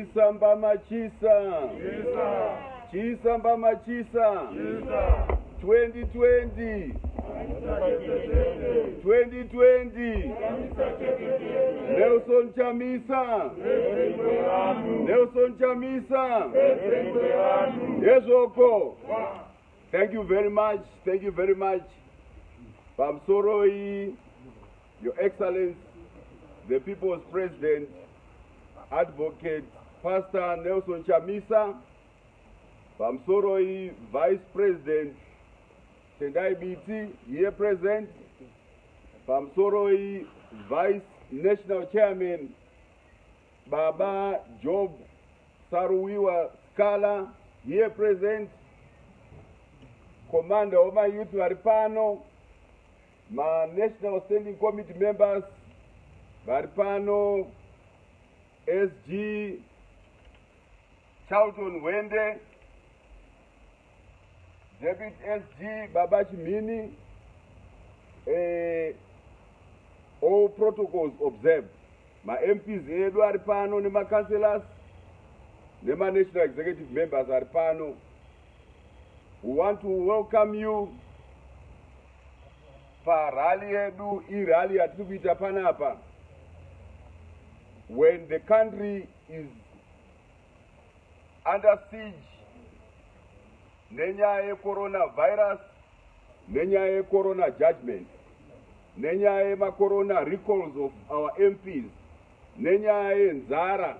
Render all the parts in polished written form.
Chisa mbama chisa. Chisa mbama chisa. 2020. 2020. Nelson Chamisa. Nelson Chamisa. Yezvoko. Thank you very much. Thank you very much. Pamusoroi, Your Excellency, the People's President, Advocate Pastor Nelson Chamisa, Pamusoroi, Vice President Tendai Biti, here present, Pamusoroi, Vice National Chairman Baba Job Saruwiwa Sikhala, here present, Commander wemayouth vari pano, ma-National Standing Committee members vari pano, SG Charlton Hwende, Deputy SG Baba Chimhini, all protocols observed. Ma-MPs edu ari pano nema-councillors nema-national executive members ari pano. We want to welcome you parally yedu, irally yatiri kuita panapa when the country is under siege nenyaya yecoronavirus, nenyaya yecorona judgment, nenyaya yemacorona recalls of our MPs, nenyaya yenzara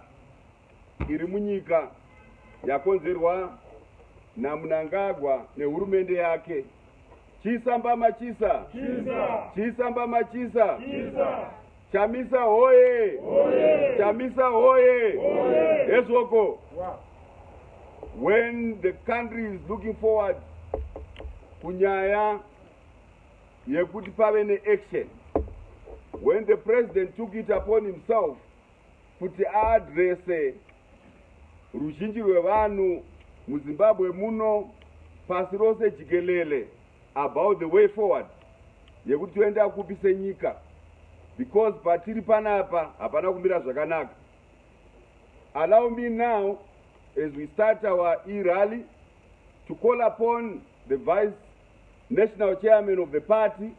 iri munyika yakonzerwa naMnangagwa nehurumende yake. Chisa mbama chisa. Chisa mbama chisa. Chamisa hoye. Chamisa hoye. Hezvoko. When the country is looking forward kunyaya yekuti pave neaction, when the president took it upon himself kuti aadrese ruzhinji rwevanhu muZimbabwe muno, pasi rose jikelele, about the way forward yekuti toenda kupi senyika, because patiri panapa hapana kumira zvakanaka. Allow me now, as we start our e-rally, to call upon the Vice National Chairman of the party,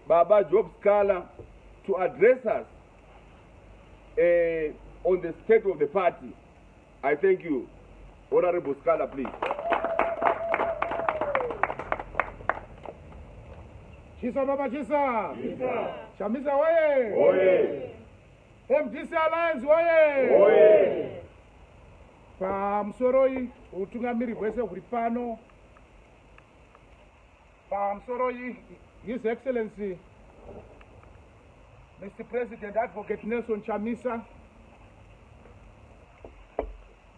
Baba Job Sikhala, to address us on the state of the party. I thank you. Honorable Sikhala, please. Chisa baba chisa. Chamisa woye. Oye! MDC Alliance woye. Oye! Pamusoroi utungamiri hwese huri pano. Pamusoroi, His Excellency Mr. President Advocate Nelson Chamisa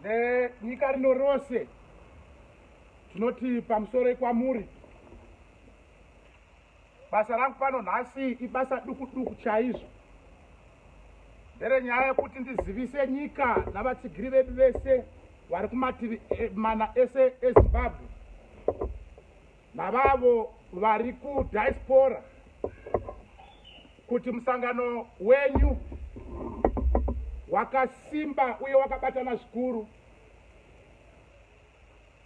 nenyika rino rose, tinoti pamusoroi kwamuri. Basa rangu pano nhasi ibasa duku duku chaizvo, nderenyaya yekuti ndizivise nyika navatsigiri vedu vese vari kumativi mana ese eZimbabwe navavo vari kudiaspora kuti musangano wenyu wakasimba uye wakabatana zvikuru.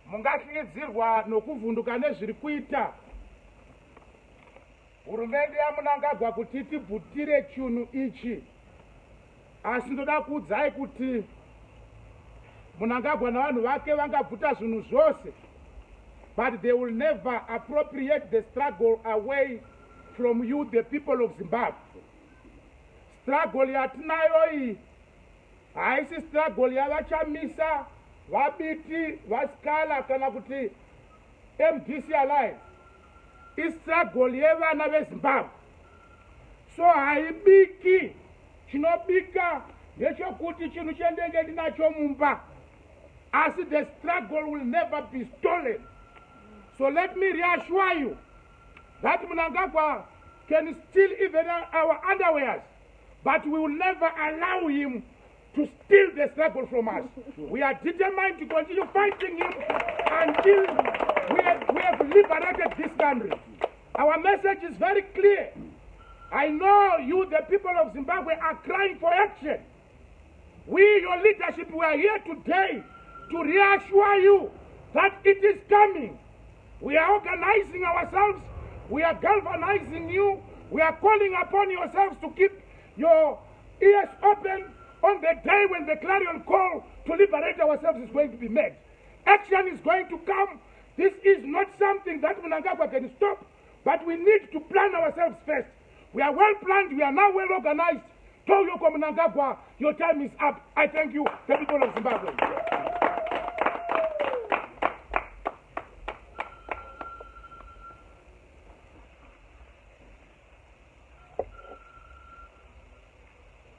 Mungahlidzirwa nokuvhunduka nezviri kuita hurumende yaMnangagwa kuti tibvutire chinhu ichi, asi ndoda kuudzai kuti Mnangagwa navanhu vake vangabvuta zvinhu zvose, but they will never appropriate the struggle away from you, the people of Zimbabwe. Struggle yatinayo iyi haisi struggle yavaChamisa, vaBiti, vaSikhala kana kuti MDC Alliance. Istruggle yevana veZimbabwe, so haibiki. Chinobika ndechekuti chinhu chendenge ndinacho mumba, asi the struggle will never be stolen. So let me reassure you that Mnangagwa can steal even our underwears, but we will never allow him to steal the struggle from us. We are determined to continue fighting him until we have liberated this country. Our message is very clear. I know you, the people of Zimbabwe, are crying for action. We, your leadership, we are here today to reassure you that it is coming. We are organizing ourselves. We are galvanizing you. We are calling upon yourselves to keep your ears open on the day when the clarion call to liberate ourselves is going to be made. Action is going to come. This is not something that Mnangagwa can stop, but we need to plan ourselves first. We are well planned. We are now well organized. Toyoko Mnangagwa, your time is up. I thank you, the people of Zimbabwe.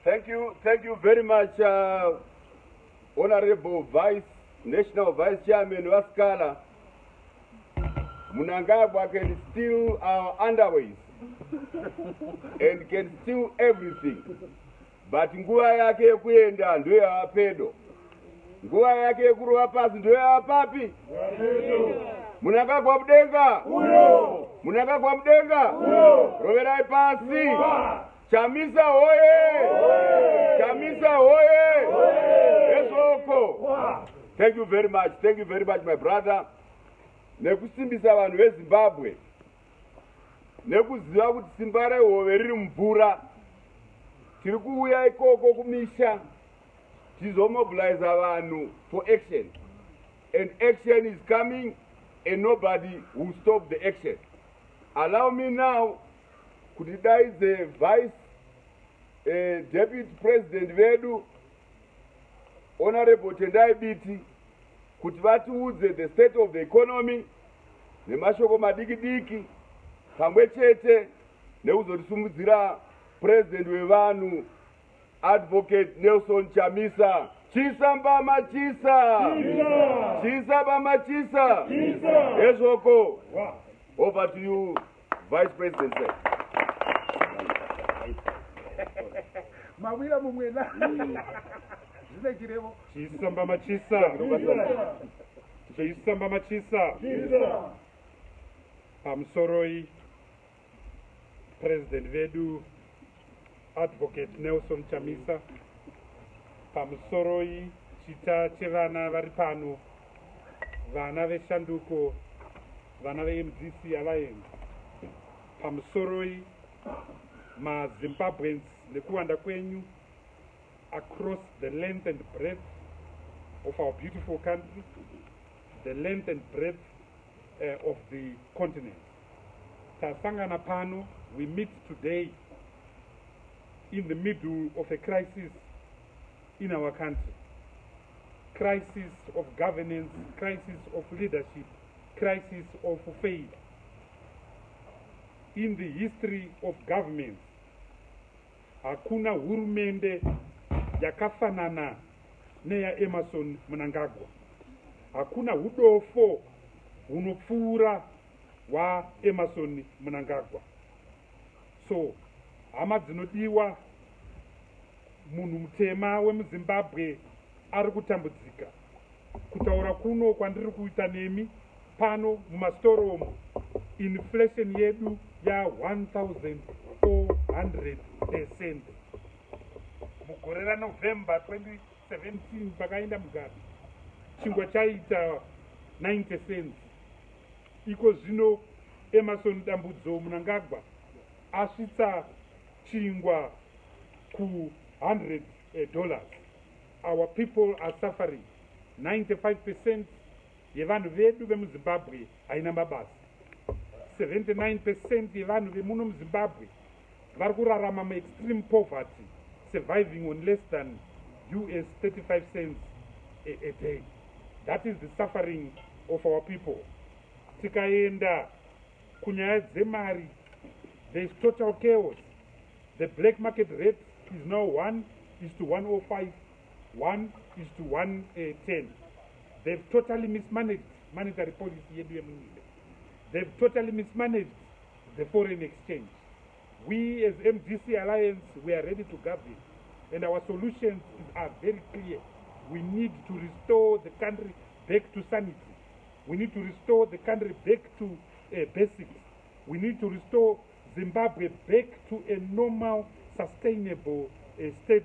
Thank you, thank you very much, Honorable Vice, National Vice Chairman Waskala. Mnangagwa can steal our underwears and can steal everything. But nguva yake yekuenda ndoyava pedo. Nguva yake yekurova pasi ndoyava papi? Mnangagwa mudenga. Mnangagwa mudenga. Roverai pasi. Chamisa hoye! Chamisa hoye! Esoko. Thank you very much. Thank you very much, my brother. Nekusimbisa vanhu veZimbabwe nekuziva kuti simba rehove riri mumvura. Tiri kuuya ikoko kumisha tizomobiliza vanhu for action, and action is coming and nobody will stop the action. Allow me now kuti daidze Vice Deputy President vedu, Honorable Tendai Biti, kuti vatiudze the state of the economy nemashoko madiki diki, pamwe chete nekuzotisumudzira President wevanhu, Advocate Nelson Chamisa. Chisa mbama chisa, chisa mbama chisa. Ezvoko, over to you, Vice President, sir. Mawira mumwena zvine chirevo. Chisa mbama chisa, chisa mbama chisa. Pamusoroi, President vedu, Advocate Nelson Chamisa. Pamusoroi, chita chevana vari pano, vana veshanduko, vana veMDC Alliance. Pamusoroi, maZimbabweans nekuwanda kwenyu across the length and breadth of our beautiful country, the length and breadth of the continent. Tasangana pano, we meet today in the middle of a crisis in our country. Crisis of governance, crisis of leadership, crisis of faith. In the history of government, hakuna hurumende yakafanana neyaEmmerson Mnangagwa. Hakuna hudofo hunopfuura hwaEmmerson Mnangagwa. So hama dzinodiwa, munhu mutema wemuZimbabwe ari kutambudzika. Kutaura kuno kwandiri kuita nemi pano, mumasitoro umu inflation yedu ya1400%. Mugore raNovember 2017, pakaenda Mugabe, chingwa chaita 90 cents. Iko zvino Emmerson Dambudzo Mnangagwa asvitsa chingwa ku100 dollars. Our people are suffering. 95% yevanhu vedu vemuZimbabwe haina mabasa. 79% yevanhu vemuno muZimbabwe vari kurarama muextreme poverty, surviving on less than US 35 cents a day. That is the suffering of our people. Tikaenda kunyaya dzemari, there is total chaos. The black market rate is now 1 is to 105, 1 is to 110. They've totally mismanaged monetary policy yedu yemunyika. They've totally mismanaged the foreign exchange. We as MDC Alliance, we are ready to govern, and our solutions are very clear. We need to restore the country back to sanity. We need to restore the country back to basics. We need to restore Zimbabwe back to a normal, sustainable state.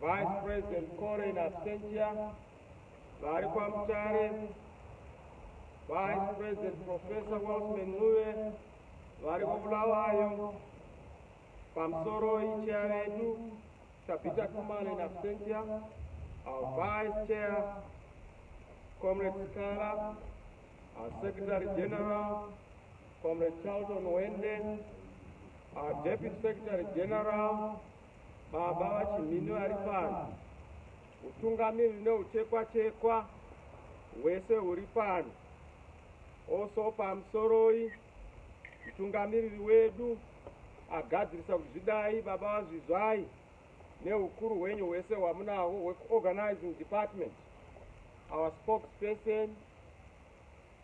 Vice President Kore in absentia vari kwaMutare, Vice President Professor Welshman Ncube vari kuBulawayo. Pamusoro, chair vedu Tabitha Khumalo in absentia, our Vice Chair Comrade Sikhala, our Secretary General Comrade Charlton Hwende, our Deputy Secretary General Baba vaChimhini vari pano, utungamiriri neuchekwa-chekwa hwese huri pano. Also pamusoroi, mutungamiriri wedu agadzirisa kuti zvidai, baba vaZvizvai, neukuru hwenyu hwese hwamunahwo hwekuorganizing department, our spokesperson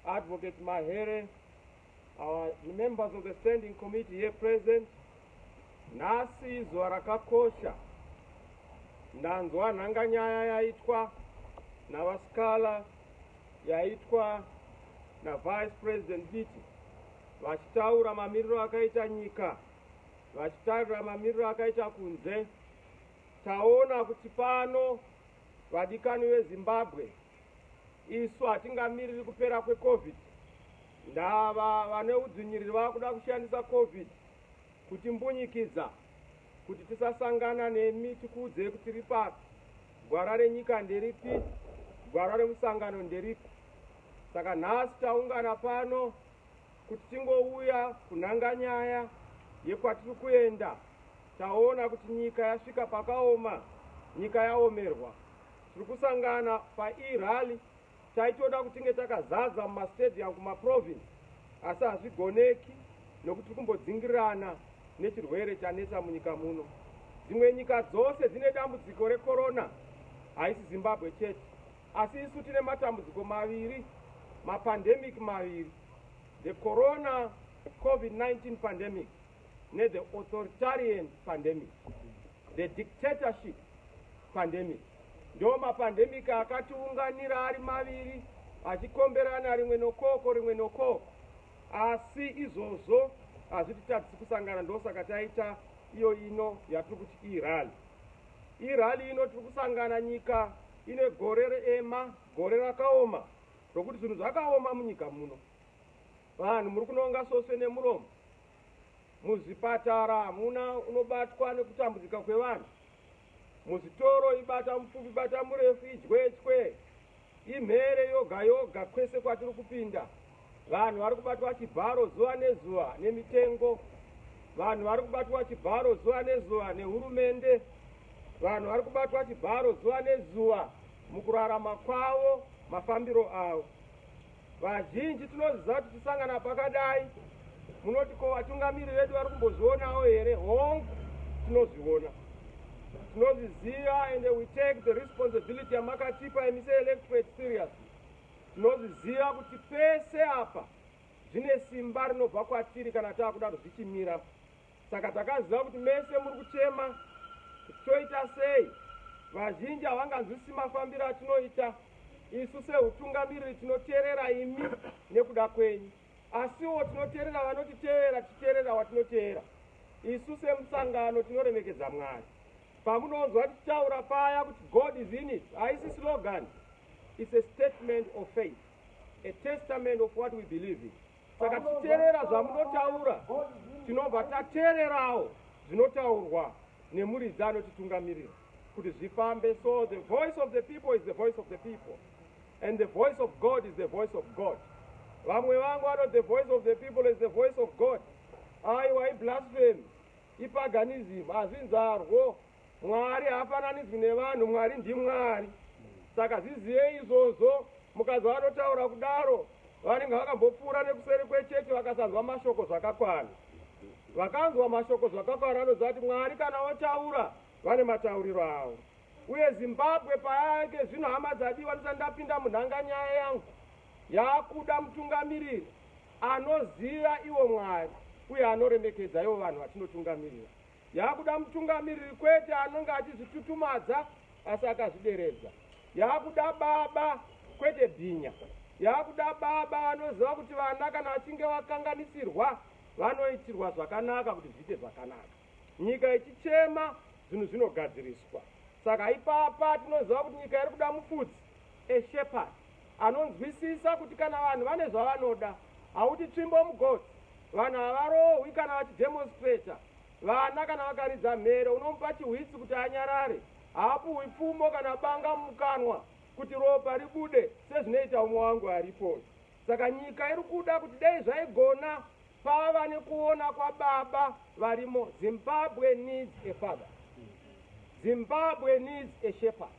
Advocate Mahere, our members of the standing committee here present. Nhasi izuva rakakosha. Ndanzwa nhanganyaya yaitwa navaSikhala, yaitwa naVice President Biti, vachitaura mamiriro akaita nyika, vachitaura mamiriro akaita kunze. Taona kuti pano, vadikani veZimbabwe, isu hatingamiriri kupera kweCovid. Ndava vane udzvinyiriri vakuda kushandisa COVID kuti mbunyikidza kuti tisasangana nemi tikuudzei kuti tiri papi, gwara renyika nderipi, gwara remusangano nderipi. Saka nhasi taungana pano kuti tingouya kunhanga nyaya yekwatiri kuenda. Taona kuti nyika yasvika pakaoma, nyika yaomerwa. Tiri kusangana pairally. Taitoda kuti tinge takazaza mumastadium kumaprovince, asi hazvigoneki nokuti tiri kumbodzingirirana nechirwere chanetsa munyika muno. Dzimwe nyika dzose dzine dambudziko rekorona, haisi Zimbabwe chete. Asi isu tine matambudziko maviri, mapandemic maviri: the corona COVID-19 pandemic nethe authoritarian pandemic, the dictatorship pandemic. Ndo mapandemic akatiunganira ari maviri, achikomberana, rimwe nokoko, rimwe nokoko. Asi izvozvo hazvititadzisi kusangana. Ndosaka taita iyo ino yatiri kuti irally. Irally ino tiri kusangana nyika ine gore reema, gore rakaoma, rokuti zvinhu zvakaoma munyika muno. Vanhu muri kunonga svosve nemuromo. Muzvipatara hamuna unobatwa nekutambudzika kwevanhu. Muzvitoro ibata mupfupi bata murefu, idywetwe, imhere yoga yoga. Kwese kwatiri kupinda, vanhu vari kubatwa chibharo zuva nezuva nemitengo. Vanhu vari kubatwa chibharo zuva nezuva nehurumende. Vanhu vari kubatwa chibharo zuva nezuva mukurarama kwavo, mafambiro avo. Vazhinji tinoziva kuti tisangana pakadai, munoti, "Ko vatungamiri vedu vari kumbozvionawo here?" Hongu, tinozviona, tinozviziva, and we take the responsibility yamakatipa imi seelectorate seriously. Tinozviziva kuti pese apa zvine simba rinobva kwatiri kana taakudaro zvichimira. Saka takaziva kuti mese muri kuchema kuti toita sei. Vazhinji havanganzwisisi mafambiro atinoita isu seutungamiriri. Tinoteerera imi nekuda kwenyu, asiwo tinoteerera vanotiteera, tichiteerera watinoteera. Isu semusangano tinoremekedza Mwari. Pamunonzwa tichitaura paya kuti "God is in it", haisi slogan. It's a statement of faith, a testament of what we believe in. Saka tichiteerera zvamunotaura, tinobva tateererawo zvinotaurwa nemuridzi anotitungamirira kuti zvifambe. So the voice of the people is the voice of the people, and the voice of God is the voice of God. Vamwe vangu vanoti the voice of the people is the voice of God. Aiwa, iblasphemy, ipaganism, hazvinzarwo. Mwari haafananidzwi nevanhu. Mwari ndiMwari. Saka zviziyei izvozvo. Mukadzi vanotaura kudaro vanenge vakambopfuura nekuseri kwechechi, vakasanzwa mashoko zvakakwana. Vakanzwa mashoko zvakakwana vanoziva kuti Mwari kana votaura vane matauriro avo. Uye Zimbabwe payake zvino, hama dzadiwa, ndisati ndapinda munhanga nyaya yangu, yaakuda mutungamiriri anoziva iwo Mwari uye anoremekedza ivo vanhu vatinotungamirira. Yaakuda mutungamiriri kwete anonge achizvitutumadza, asi akazvideredza. Yaakuda baba, kwete bhinya. Yaakuda baba vanoziva kuti vana kana vachinge vakanganisirwa vanoitirwa zvakanaka kuti zviite zvakanaka. Nyika ichichema, zvinhu zvinogadziriswa. Saka ipapa tinoziva kuti nyika iri kuda mufudzi, a shepherd anonzwisisa kuti kana vanhu vane zvavanoda, hauti tsvimbo mugotsi. Vanhu havarohwi kana vachidemonstrata. Vana kana vakaridza mhere, unomupa chihwitsi kuti anyarare. Haapuhwi pfumo kana banga mumukanwa kuti ropa ribude sezvinoita umwe wangu aripo. Saka nyika iri kuda kuti dei zvaigona pava nekuona kwababa varimo. Zimbabwe needs a father. Zimbabwe needs a shepherd.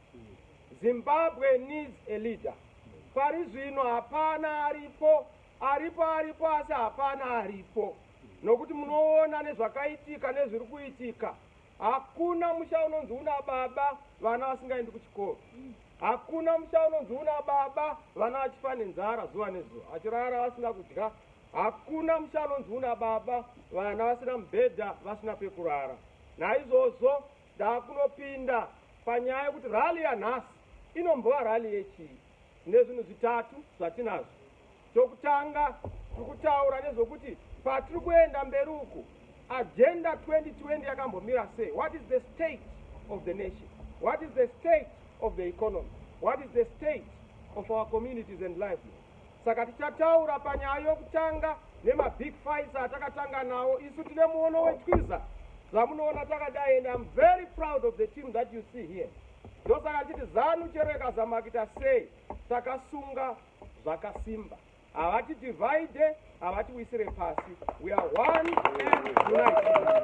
Zimbabwe needs a leader. Pari zvino hapana aripo. Aripo, aripo, asi hapana aripo, nokuti munoona nezvakaitika nezviri kuitika. Hakuna musha unonzi una baba vana vasingaendi kuchikoro. Hakuna musha unonzi una baba vana vachifa nenzara zuva nezuva, vachirara vasina kudya. Hakuna musha unonzi una baba vana vasina mubhedha, vasina pekurara. Naizvozvo ndakunopinda panyaya yekuti rally yanhasi inombova rally yechii. Nezvinhu zvitatu zvatinazvo. Chokutanga, tiri kutaura nezvokuti patiri kuenda mberi uku, Agenda 2020 yakambomira sei? What is the state of the nation? What is the state of the economy? What is the state of our communities and livelihood? Saka tichataura panyaya yokutanga nemabig fights atakatanga nawo. Isu tine muono wetwiza zvamunoona takadai, and I'm very proud of the team that you see here. Ndosaka tichiti ZANU chero ikazama kuita sei, takasunga zvakasimba. Havati divide, havatiwisire pasi. We are one and united.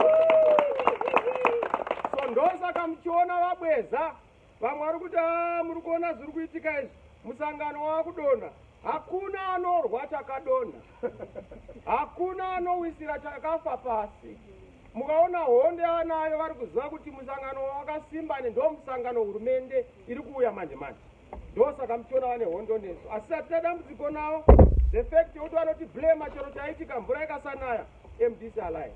So ndosaka muchiona vabweza vamwe vari kuti, "Ah, muri kuona zviri kuitika izvi, musangano wakudonha." Hakuna anorwa chakadonha, hakuna anowisira chakafa pasi. Mukaona hondo yavanayo, vari kuziva kuti musangano wakasimba ndo musangano hurumende iri kuuya manje manje. Ndosaka muchiona vane hondo nesu, asi hatina dambudziko navo. The fact yekuti vanoti blame chero chaitika, mvura ikasanaya, MDC Alliance;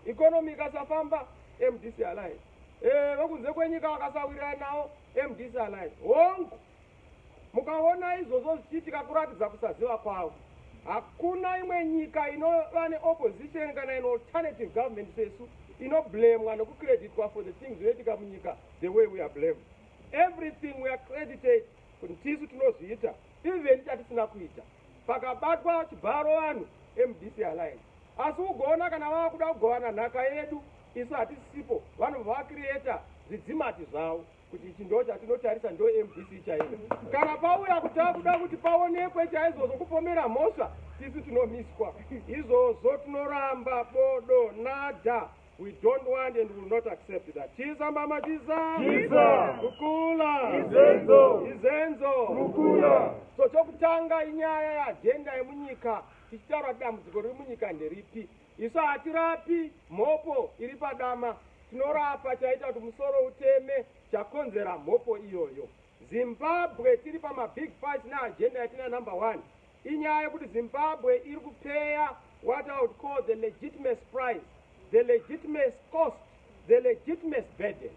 economy ikasafamba, MDC Alliance; vekunze kwenyika vakasawirirana navo, MDC Alliance. Hongu, mukaona izvozvo zvichiitika, kuratidza kusaziva kwavo. Hakuna imwe nyika inova neopposition kana in alternative government sesu inoblamwa nekucreditwa for the things zvinoitika munyika the way we are blamed. Everything we are credited kuti tisu tinozviita, even chatisina kuita. Pakabatwa chibharo vanhu, MDC Alliance. Asi ugoona kana vava kuda kugovana nhaka yedu, isu hatisipo, vanobva vacreata zvidzimati zvavo kuti ichi ndo chatinotarisa, ndo MDC chaiyo. Kana pauya kuti akuda kuti paonekwe chaizvozvo kupomera mhosva, tisu tinomiswa. Izvozvo tinoramba, bodo, nada. We don't want and will not accept that. Chisa mbama chisa. Chisa. Kukula. Izenzo. Izenzo. Kukula. So chokutanga inyaya yeagenda yemunyika, tichitaura kuti dambudziko riri munyika nderipi. Isu hatirapi mhopo iri padama, tinorapa chaita kuti musoro uteme, chakonzera mhopo iyoyo. Zimbabwe tiri pamabig fights neagenda yatina. Number one inyaya yekuti Zimbabwe iri kupeya what I would call the legitimate price, the legitimate cost, the legitimate burden,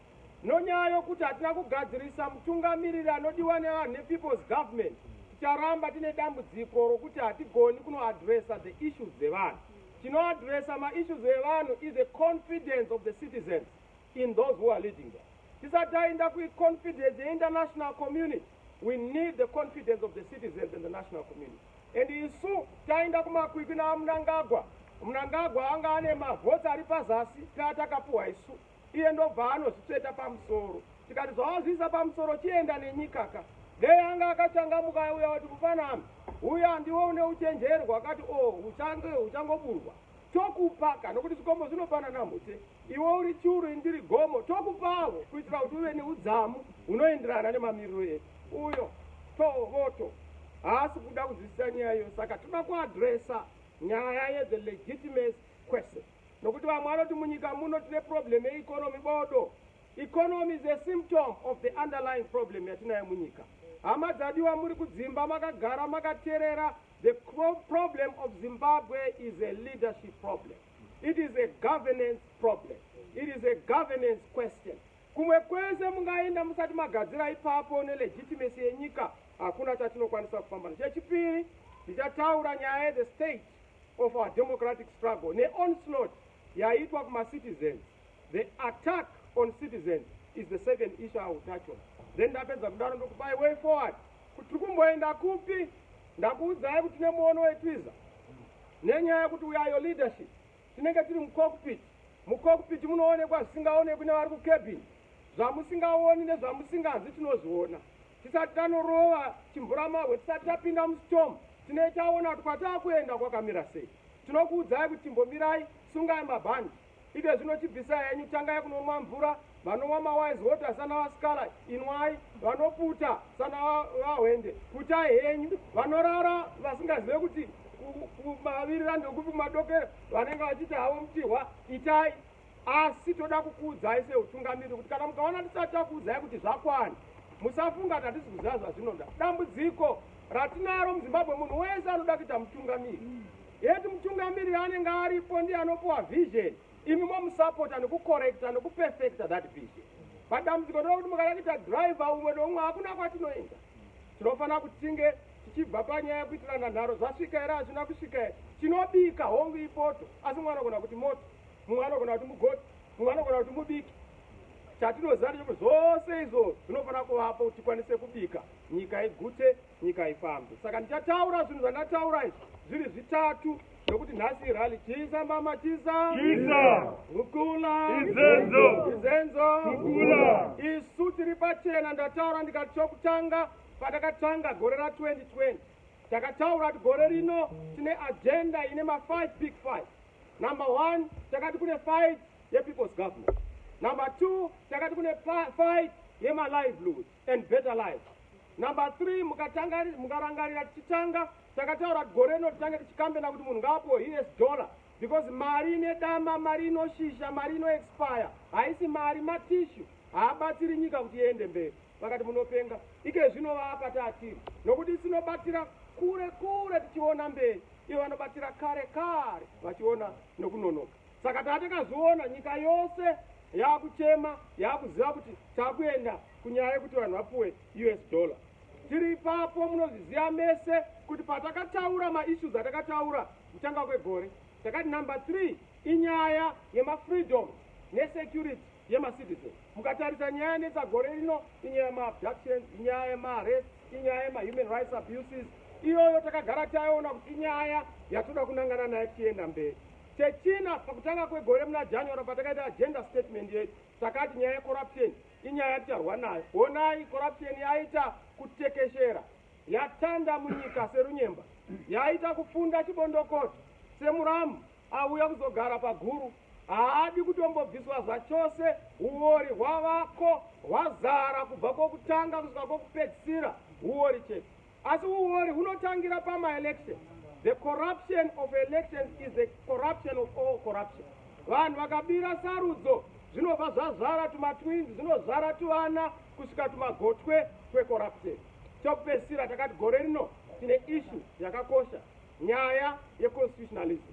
nonyaya yokuti hatina kugadzirisa mutungamiriri anodiwa nevanhu nepeople's government. Ticharamba tine dambudziko rokuti hatigoni kunoadresa the issues dzevanhu. Tinoadresa maissues evanhu is the confidence of the citizens in those who are leading them. Tisati taenda kuconfidence yeinternational community, we need the confidence of the citizens and the national community. And isu taenda kumakwikwi naMnangagwa, Mnangagwa anga ane mavhotsi ari pazasi taatakapuhwa isu, iye ndobva anozvitsveta pamusoro. Tikati zvawazviisa pamusoro, chienda nenyika ka. Dei anga akachangamuka, uya kuti, "Mufanami uya ndiwe une uchenjeri hwakati o uchange uchangoburwa, tokupa ka, nokuti zvikombo zvinopanana mhute. Iwe uri churu, indiri gomo, tokupawo kuitira kuti uve neudzamu hunoenderana nemamiriro edu." Uyo tovoto haasi kuda kunzwisisa nyaya iyo. Saka toda kuadresa nyaya yethe legitimate question, nokuti vamwe vanoti munyika muno tine problem yeeconomy. Bodo. Economy is a symptom of the underlying problem yatinayo munyika. Hama dzadiwa, muri kudzimba makagara makateerera, the problem of Zimbabwe is a leadership problem. It is a governance problem. It is a governance question. Kumwe kwese mungaenda, musati magadzira ipapo nelegitimacy yenyika, hakuna chatinokwanisa kufamba. Chechipiri, ndichataura nyaya yethe state of our democratic struggle neonslaught yaitwa kumacitizens, the attack on citizens. is the second issue I will touch on. Then ndapedza kudaro ndokupai way forward kuti tiri kumboenda kupi. Ndakuudzai kuti tine muono wetwiza nenyaya yekuti we are your leadership. Tinenge tiri mucockpit. Mucockpit munoonekwa zvisingaonekwi nevari kucabin, zvamusingaoni nezvamusinganzwi tinozviona. Tisati tanorova chimvuramabwe, tisati tapinda mustorm, tinee taona kuti kwataakuenda kwakamira sei. Tinokuudzai kuti chimbomirai, sungai mabhandi ike zvino, chibvisai henyu, tangai kunonwa mvura. Vanomwa mawise water sana vaSikhala, inwai. Vanoputa sana vahwende, putai henyu. Vanorara vasingazive kuti kumavirira ndokupi, kumadokero, vanenge vachiita havo mutihwa, itai. Asi toda kukuudzai seutungamiriri kuti kana mukaona tisati takuudzai kuti zvakwana, musafunga kuti hatisi kuziva zvazvinoda. Dambudziko ratinaro muZimbabwe, munhu wese anoda kuita mutungamiri. Yeti mutungamiriri anenge aripo ndiye anopiwa vision, imi momusapota nekucorrecta nekuperfecta that vision. But dambudziko ndokuti mukada kuita driver umwe noumwe, hakuna kwatinoenda. Tinofanira kuti tinge tichibva panyaya yekuitirana nharo, zvasvika here, hazvina kusvika here. Tinobika hongu ipoto, asi mumwe anogona kuti moto, mumwe anogona kuti mugoti, mumwe anogona kuti mubiki. Chatinoziva ndechekuti zvose izvo zvinofanira kuvapo kuti tikwanise kubika, nyika igute, nyika ifambe. Saka ndichataura zvinhu zvandataura izvi zviri zvitatu, nokuti nhasi irally. Chisa mama, chisa. Chisa. Gukula. Izenzo. Izenzo. Gukula. Isu tiri pachena. Ndataura ndikati chokutanga, patakatanga gore ra2020, takataura kuti gore rino tine agenda ine ma5 big 5. Number one, takati kune fight yepeople's government. Number two, takati kune fight yemalivelihood and better life. Number three, mukarangarira tichitanga, takataura kuti gore rino titange tichikambena kuti munhu ngaapiwe US dollar, because mari ine dama, mari inoshisha, mari inoexpire, haisi mari, matissue, haabatsiri nyika kuti iende mberi. Vakati munopenga. Ike zvino vaapa taatiri, nokuti tinobatira kure kure tichiona mberi, ivo vanobatira kare kare vachiona nokunonoka. Saka tatakazviona nyika yose yakuchema, yakuziva kuti takuenda kunyaya yekuti vanhu vapuwe US dollar. Tiri ipapo, munozviziva mese kuti patakataura maissues atakataura kutanga kwegore, takati number 3 inyaya yemafreedom nesecurity yemacitizen. Mukatarisa nyaya netsa gore rino, inyaya yemaabductions, inyaya yemaarrest, inyaya yemahuman rights abuses. Iyoyo takagara taiona kuti inyaya yatoda kunangana nayo tichienda mberi. Chechina, pakutanga kwegore muna January, patakaita agenda statement yedu, takati nyaya yecorruption inyaya yaticharwa nayo. Honai, corruption yaita kutekeshera, yatanda munyika serunyemba, yaita kufunda chibondokoto semuramu auya kuzogara paguru, haadi kutombobviswa zvachose. Uori hwavako hwazara kubva kwokutanga kusvika kwokupedzisira, uori chete. Asi uori hunotangira pamaelection. The corruption of elections is the corruption of all corruption. Vanhu vakabira sarudzo, zvinobva zvazvara tumatwins, zvinozvara tuvana kusvika tumagotwe twecorruption. Chokupedzisira, takati gore rino tine issue yakakosha, nyaya yeconstitutionalism,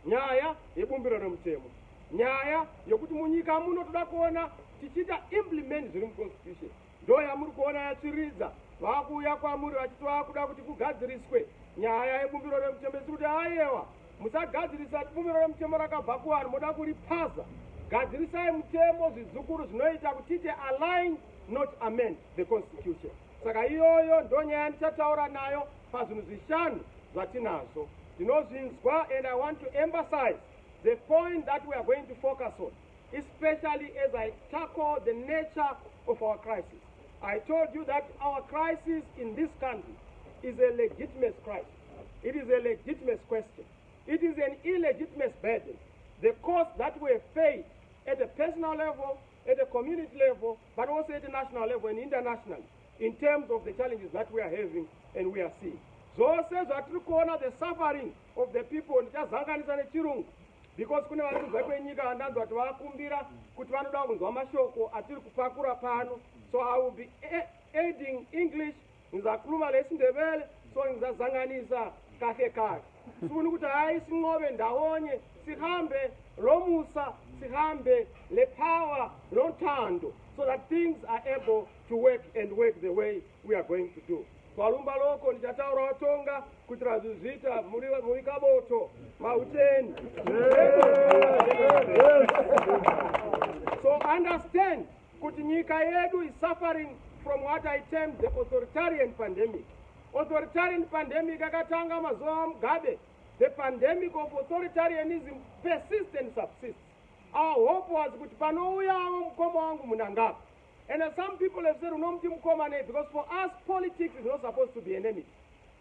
nyaya yebumbiro remutemo, nyaya yokuti munyika muno toda kuona tichiita implement zviri muconstitution. Ndo yamuri kuona yatsviridza, vakuuya kwamuri vachiti vakuda kuti kugadziriswe nyaya yebumbiro remutemo. Isi kuti aiwa, musagadzirisa bumbiro remutemo rakabva kuvanhu, moda kuripaza. Gadzirisai mutemo zvizukuru zvinoita kuti tiite align, not amend the constitution. Saka iyoyo ndo nyaya ndichataura nayo pazvinhu zvishanu zvatinazvo ndinozvinzwa. And I want to emphasize the point that we are going to focus on, especially as I tackle the nature of our crisis. I told you that our crisis in this country is a legitimate crisis. It is a legitimate question. It is an illegitimate burden, the cost that we have paid at a personal level, at a community level, but also at a national level and internationally, in terms of the challenges that we are having and we are seeing. Zvose zvatiri kuona, the suffering of the people, ndichazanganisa nechirungu because kune vari kunze kwenyika vandanzwa kuti vakumbira kuti vanoda kunzwa mashoko atiri kupakura pano. So I will be adding English, ngizakhuluma lesiNdebele, so ngizazanganisa kahle kahle. Sifuna ukuthi hayi, sinqobe ndawonye, sihambe lomusa, sihambe lepower lothando, so that things are able to work and work the way we are going to do. Twalumba loko, ndichataurawo Tonga kuitira zviita muri kaboto mauteni. So understand. Kuti nyika yedu is suffering from what I term the authoritarian pandemic. Authoritarian pandemic akatanga mazuva aMugabe. The pandemic of authoritarianism persists and subsists. Our hope was kuti panouyawo mukoma wangu Mnangagwa. And some people have said, unomuti mukoma nei? Because for us, politics is not supposed to be enemy.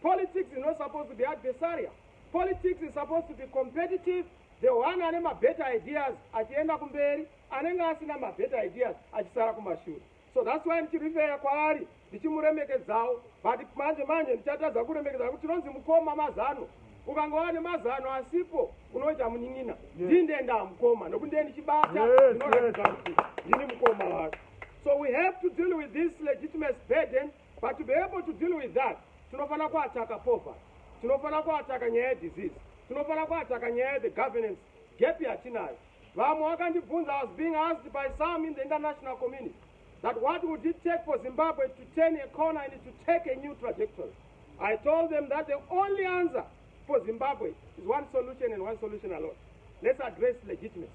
Politics is not supposed to be adversarial. Politics is supposed to be competitive. The one ane mabetter ideas achienda kumberi, anenge asina mabetter ideas achisara kumashure. So that's why ndichirifeya kwaari, ndichimuremekedzawo. But manje manje ndichatadza kuremekedza kuti tinonzi mukoma mazano. Ukangova nemazano asipo, unoita munin'ina. Ndinde ndamukoma nokuti ndiye ndichibata, ndinoratidza kuti ndini mukoma wacho. So we have to deal with this legitimate burden, but to be able to deal with that, tinofanira kuataka poverty, tinofanira kuataka nyaya yedisease, tinofanira kuataka nyaya yethe governance gap yatinayo. Vamwe vakandibvunza, I was being asked by some in the international community that what would it take for Zimbabwe to turn a corner and to take a new trajectory. I told them that the only answer for Zimbabwe is one solution and one solution alone. Let's address legitimacy.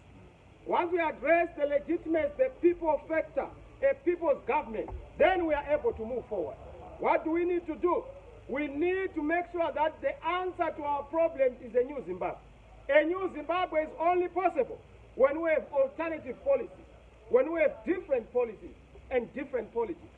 Once we address the legitimacy, the people factor, a people's government, then we are able to move forward. What do we need to do? We need to make sure that the answer to our problems is a new Zimbabwe. A new Zimbabwe is only possible when we have alternative policies, when we have different policies and different politics.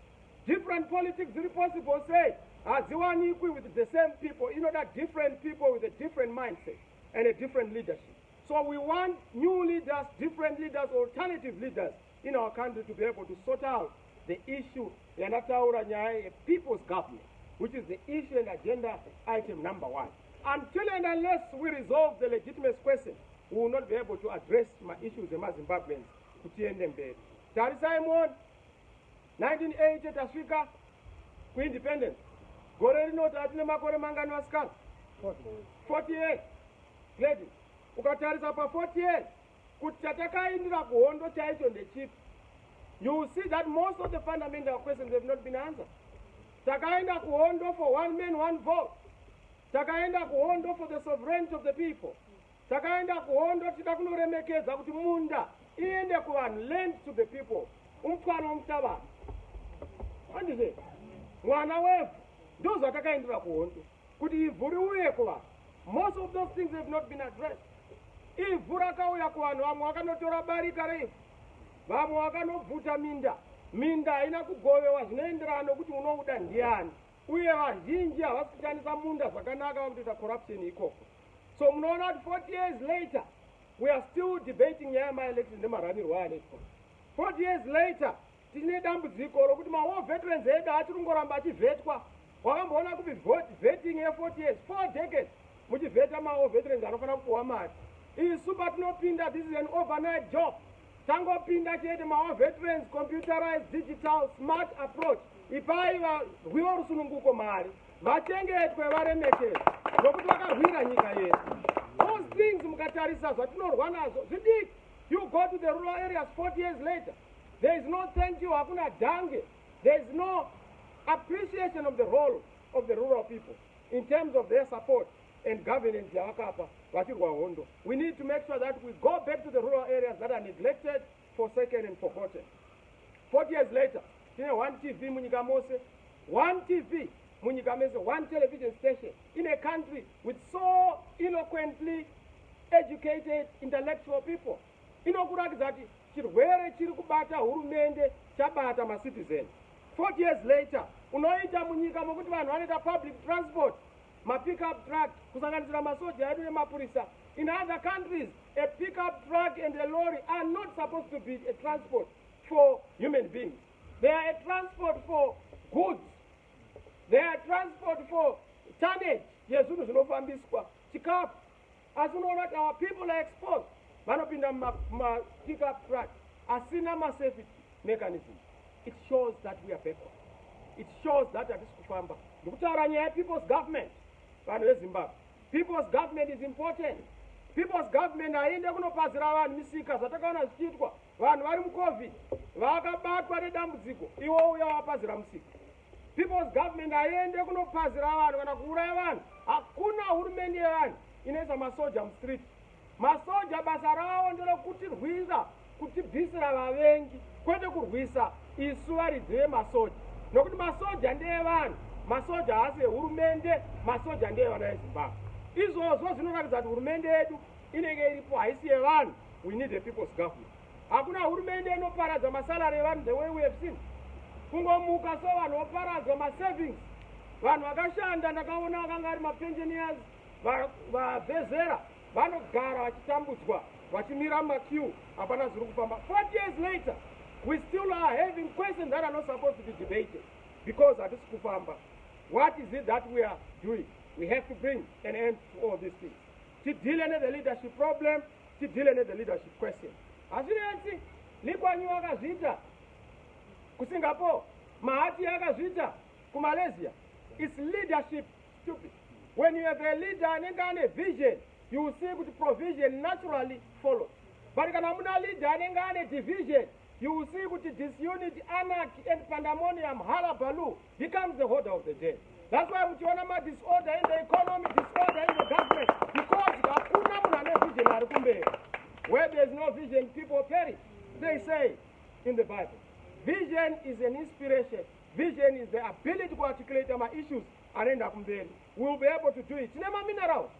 Different politics is possible, say, hadziwanikwi with the same people, that different people with a different mindset and a different leadership. So we want new leaders, different leaders, alternative leaders in our country to be able to sort out the issue yandataura, nyaya people's government, which is the issue and agenda item number one. Until and unless we resolve the legitimate question, we will not be able to address maissues emaZimbabweans kuti tiende mberi. Tarisai muone, 1980 tasvika kuindependence. Gore rino tatine makore mangani, vasikana? 40 years. Ladies, ukatarisa pa40 years kuti chatakaindira kuhondo chaicho ndechipi, you will see that most of the fundamental questions have not been answered. Takaenda kuhondo for one man, one vote. Takaenda kuhondo for the sovereignty of the people. Takaenda kuhondo tida kunoremekedza kuti munda iende kuvanhu, land to the people, umutwaro womutabana, handizve, mwana wevhu. Ndo zvatakaendera kuhondo, kuti ivhu riuye kuvanhu. Most of those things have not been addressed. Ivhu rakauya kuvanhu, vamwe vakanotora barika reivhu, vamwe vakanobvuta minda. Minda haina kugovewa zvinoenderana nokuti unouda ndiani, uye vazhinji havasi kushandisa munda zvakanaka, vakutoita corruption ikoko. So munoona kuti 40 years later we are still debating nyaya yemaelection nemaranirwo anoitwa. 40 years later tine dambudziko rokuti mawar veterans edu achiri kungoramba achivhetwa. Wakamboona kupi vetting ye40 years, 4 decades, muchivheta mawar veterans anofanira kupiwa mari? Isu patinopinda, this is an overnight job. Tangopinda chete, mawar veterans, computerized, digital, smart approach. Ipai varwiwo rusununguko mari, vachengetwe, varemekedzwe, nokuti vakarwira nyika yedu. Those things, mukatarisa zvatinorwa nazvo zvidiki. You go to the rural areas 40 years later, there is no thank you, hakuna dankie. There is no appreciation of the role of the rural people in terms of their support and governance yavakapa vachirwa hondo. We need to make sure that we go back to the rural areas that are neglected, forsaken and forgotten. 40 years later tine one TV munyika mose, one TV munyika mese, one television station in a country with so eloquently educated intellectual people. Inokuratidza kuti chirwere chiri kubata hurumende chabata macitizen. 40 years later unoita munyika mokuti vanhu vanoita public transport, mapickup truck, kusanganisira masoja edu nemapurisa. In other countries, a pickup truck and a lorry are not supposed to be a transport for human beings. They are a transport for goods. They are transport for tonnage yezvinhu zvinofambiswa, chikafu. Asi unoona kuti our people are exposed, vanopinda mumapickup truck asina masafety mechanism. It shows that we are backward. It shows that hatisi kufamba. Ndikutaura nyaya yepeople's government, vanhu veZimbabwe. People's government is important. People's government haiende kunopazira vanhu misika, zvatakaona zvichiitwa. Vanhu vari muCOVID vakabatwa nedambudziko, iwo uya wapazira musika. People's government haiende kunopazira vanhu kana kuuraya vanhu. Hakuna hurumende yevanhu inoisa masoja mustreet. Masoja basa ravo nderekutirwira. Kutibvisira vavengi, kwete kurwisa isu varidzi vemasoja, nokuti masoja ndeevanhu. Masoja haasi ehurumende, masoja ndeevana veZimbabwe. Izvozvo zvinoratidza kuti hurumende yedu inenge iripo haisi yevanhu. We need a people's government. Hakuna hurumende inoparadza masalary evanhu the way we have seen. Kungomuka so, vanhu voparadzwa masavings. Vanhu vakashanda, ndakaona vakanga ari mapensioners vabvezera, vanogara vachitambudzwa, vachimira mumaqueue, hapana zviri kufamba. 40 years later, we still are having questions that are not supposed to be debated because hatisi kufamba. What is it that we are doing? We have to bring an end to all these things. Tideale nethe leadership problem, tideale nethe leadership question. Hazvinetsi. Lee Kuan Yew akazviita kuSingapore, Mahathir akazviita kuMalaysia. It's leadership, stupid. When you have a leader anenge ane vision, you will see kuti provision naturally follows. But kana muna leader anenge ane division, you will see kuti disunity, anarchy and pandemonium, hullabaloo becomes the order of the day. That's why muchiona madisorder in the economy, disorder in the government, because hakuna munhu ane vision ari kumberi. Where there is no vision, people perish, they say in the Bible. Vision is an inspiration. Vision is the ability to articulate our issues anoenda kumberi. We will be able to do it. Tine maminerals,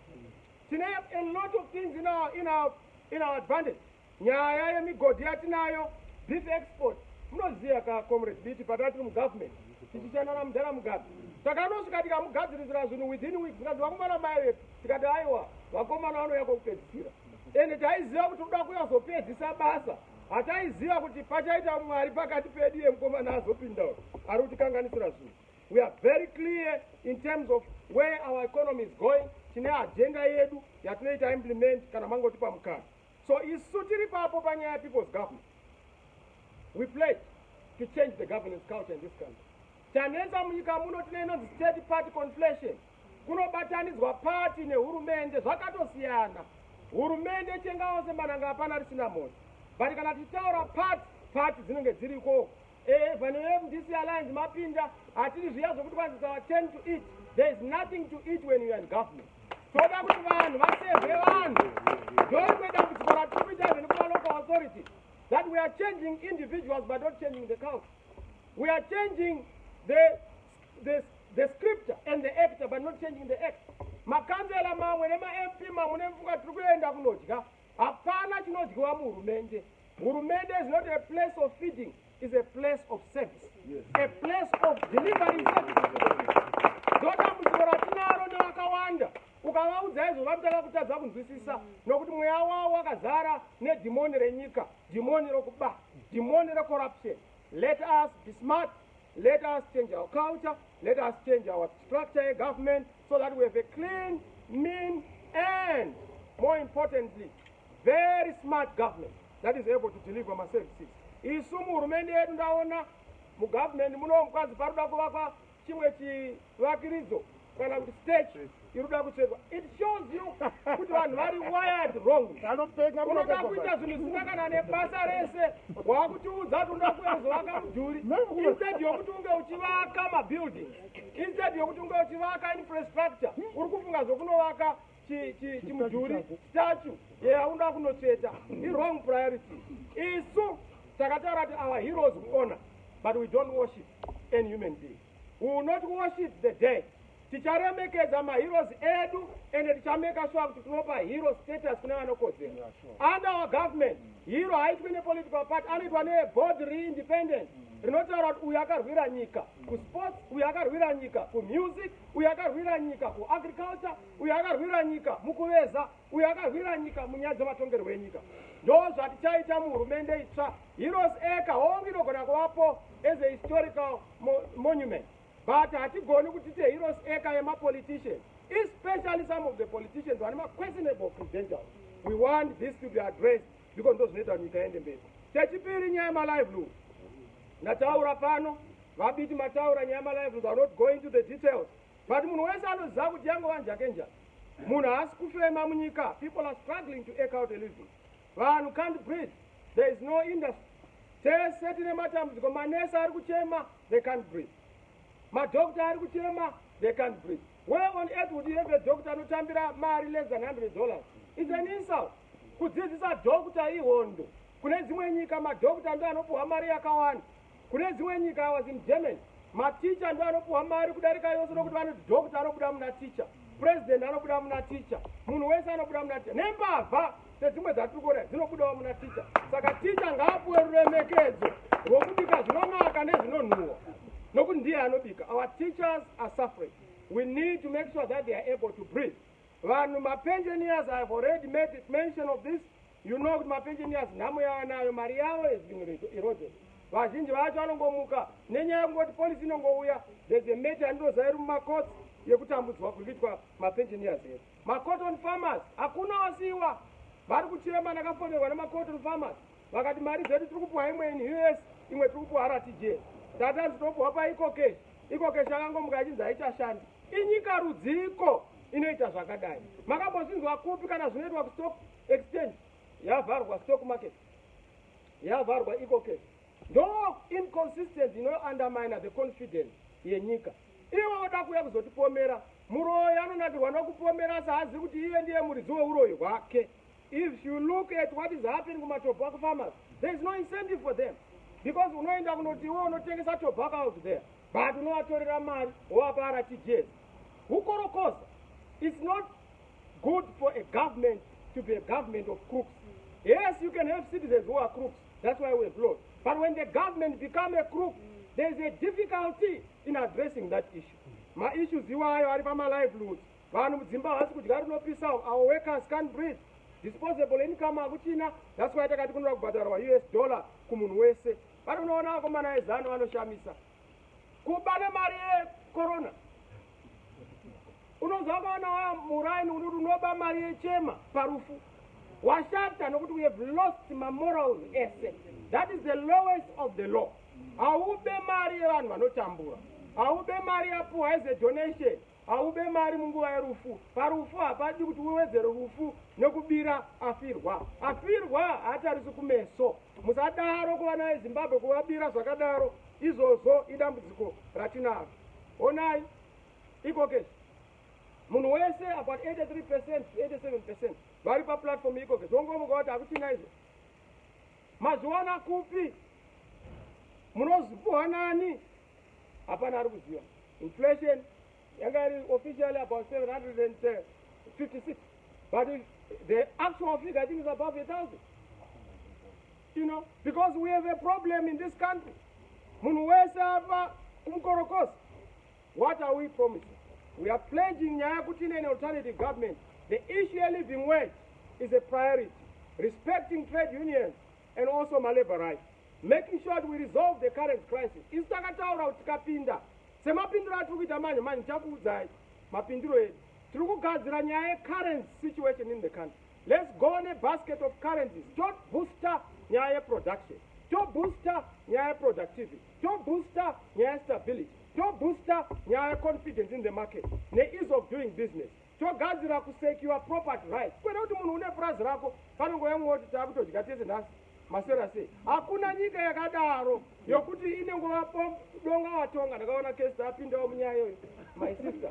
tine a lot of things in our advantage. Nyaya yemigodhi yatinayo, beef export, munoziva ka, Comrade Biti, patati mugovernment tichishanda namudhara Mugabe, takanosvika tikamugadzirisira zvinhu within weeks. Tikati, "Vakomana mai vetu," tikati, "Aiwa, vakomana vanouya kwokupedzisira." Ende taiziva kuti uda kuyazopedzisa basa. Hataiziva kuti pachaita Mwari pakati pedu, yemukomana azopinda ari kutikanganisira zvinhu. We are very clear in terms of where our economy is going. Tine agenda yedu yatinoita implement kana mangotipa mukana. So isu tiri papo panyaya yepeople's government. We pledge to change the governance culture in this country. Chanetsa munyika muno, tine inonzi state party conflation. Kunobatanidzwa pati nehurumende, zvakatosiyana. Hurumende chengawo semananga, hapana risina moto. But kana tichitaura party, party dzinenge dziriko. Vane MDC Alliance mapinda, hatiri zviya zvokuti kwanzi our turn to eat. There is nothing to eat when you are in government. Toda kuti vanhu vaserve vanhu. Ndorimwe dambudziko ratiri kuita even kumalocal authorities, that we are changing individuals but not changing the culture. We are changing the scripture and the actor but not changing the act. Makanzela mamwe nemaMP mamwe nemfunga tiri kuenda kunodya. Hapana chinodyiwa muhurumende. Hurumende is not a place of feeding, is a place of service, a place of delivering services to the people. Ndo dambudziko ratinaro nevakawanda. Ukavaudza izvo, vanotanga kutadza kunzwisisa, nokuti mweya wavo wakazara nedhimoni renyika, dhimoni rokuba, dhimoni recorruption. Let us be smart. Let us change our culture. Let us change our structure yegovernment so that we have a clean, mean and, more importantly, very smart government that is able to deliver maservices. Isu muhurumende yedu, ndaona mugovernment muno mukwanzi paroda kuvakwa chimwe chivakiridzo kana kuti statue iri kuda kutsvetwa. It shows you kuti vanhu vari wired wrong. Anopenga. Unoda kuita zvinhu zvisina kana nebasa rese, wakutiudza kuti unoda kuyazovaka mudhuri instead yokuti unge uchivaka mabuildings, instead yokuti unge uchivaka infrastructure. Uri kufunga zvokunovaka chimudhuri, statue yaunoda kunotsveta. Iwrong priority. Isu takataura kuti our heroes we honor, but we don't worship any human being. We will not worship the dead. Ticharemekedza maheroes edu, ende tichamake sure kuti tinopa hero status kune vanokodzera. Under our government, hero haitwi nepolitical party, anoitwa neboard reindependent rinotaura kuti uyu akarwira nyika kusports, uyu akarwira nyika kumusic, uyu akarwira nyika kuagriculture, uyu akarwira nyika mukuveza, uyu akarwira nyika munyaya dzematongerwo enyika. Ndo zvatichaita muhurumende itsva. Heroes Acre, hongu, inogona kuvapo as a historical monument, but hatigoni kuti tiite Heroes Acre yemapoliticians, especially some of the politicians vane maquestionable credentials. We want this to be addressed because ndo zvinoita kuti nyika iende mberi. Chechipiri, nyaya yemalivelihood. Ndataura pano, vaBiti mataura nyaya yemalivelihood. Are not going to the details, but munhu wese anoziva kuti yangova njakenjake. Munhu haasi kufema munyika. People are struggling to eke out a living. Vanhu can't breathe. There is no industry. Tese tine matambudziko. Manesi ari kuchema, they can't breathe. Madhokta ari kuchema, they can't breathe. Where on earth would you have a doctor anotambira mari less than $100? It's an insult. Kudzidzisa dhokta ihondo. Kune dzimwe nyika madhokta ndo anopuhwa mari yakawanda. Kune dzimwe nyika, I was in Germany, maticha ndo anopuhwa mari kudarika yose, nokuti vanoti dhokta anobuda muna ticha, president anobuda muna ticha, munhu wese anobuda muna ticha, nembavha sedzimwe dzatiri kuona dzinobudawo muna ticha. Saka ticha ngaapuwe ruremekedzo rwokubika zvinonaka nezvinonhuhwa, nokuti ndiye anobika. Our teachers are suffering. We need to make sure that they are able to breathe. Vanhu, mapensioners, I have already made mention of this. You know kuti mapensioners nhamo yavanayo, mari yavo is being eroded. Vazhinji vacho vanongomuka nenyaya yekungoti policy inongouya. There's a matter yandinoziva iri mumacourts yekutambudzwa kuri kuitwa mapensioners edu. Macotton farmers, hakuna wasiyiwa, vari kuchema. Ndakafonerwa nemacotton farmers, vakati mari dzedu tiri kupuhwa imwe in US, imwe tiri kupuhwa RTGS. Tatanzi topuhwa paEcoCash. EcoCash yakangomuka ichinzi haichashandi. Inyika rudziko inoita zvakadai? Makambozvinzwa kupi? Kana zvinoitwa kustock exchange yavharwa, stock market yavharwa, EcoCash. Ndo inconsistency inoundermine the confidence yenyika. Ivo voda kuuya kuzotipomera. Muroyi anonakirwa nokupomera, saazivi kuti iye ndiye muridzi weuroyi hwake. If you look at what is happening kumatobacco farmers, there is no incentive for them, because unoenda kunoti iwe unotengesa tobacco out there, but unovatorera mari wovapa RTGS. Hukorokoza. It's not good for a government to be a government of crooks. Yes, you can have citizens who are crooks. That's why we have laws. But when the government become a crook, there is a difficulty in addressing that issue. Maissues iwayo ari pamalivelihoods. Vanhu mudzimba havasi kudya rinopisa. Our workers can't breathe. Disposable income hakuchina. That's why takati kunoda kubhadharwa US dollar kumunhu wese. But unoona vakomana veZANU vanoshamisa kuba nemari yecorona. Unonzwa wakaona muraini unoti unoba mari yechema parufu, washata, nokuti we have lost mamorals ese. That is the lowest of the law. Haube mari yevanhu vanotambura, haube mari yapuhwa as a donation, haube mari munguva yerufu. Parufu hapadi kuti uwedzere rufu nekubira afirwa. Afirwa haatarisi kumeso. Musadaro kuvana veZimbabwe, kuvabira zvakadaro. Izvozvo idambudziko ratinaro. Onai EcoCash, munhu wese, about 83% to 87% vari paplatform EcoCash. Wongomuka kuti hakuchina izvo. Mazviwana kupi? Munozipuhwa nani? Hapana ari kuziva. Inflation yanga iri officially about 756, but the actual figure, I think, is above 1,000, because we have a problem in this country. Munhu wese ava kumukorokosa. What are we promising? We are pledging nyaya yekuti in an alternative government, the issue of living wage is a priority, respecting trade unions and also my labor rights, making sure that we resolve the current crisis. Isu takataura kuti tikapinda, semapindiro atiri kuita manje manje, ndichakuudzai mapindiro edu. Tiri kugadzira nyaya yecurrent situation in the country. Let's go on a basket of currencies, toboosta nyaya yeproduction, toboosta nyaya yeproductivity, toboosta nyaya yestability, toboosta nyaya yeconfidence in the market neease of doing business, togadzira kusecure property rights, kwete kuti munhu une purazi rako panongouya mumwe kuti taakutodya tese nhasi, maswera sei. Hakuna nyika yakadaro yokuti inengova donga watonga. Ndakaona kesi apindawo munyaya iyoyo, my sister,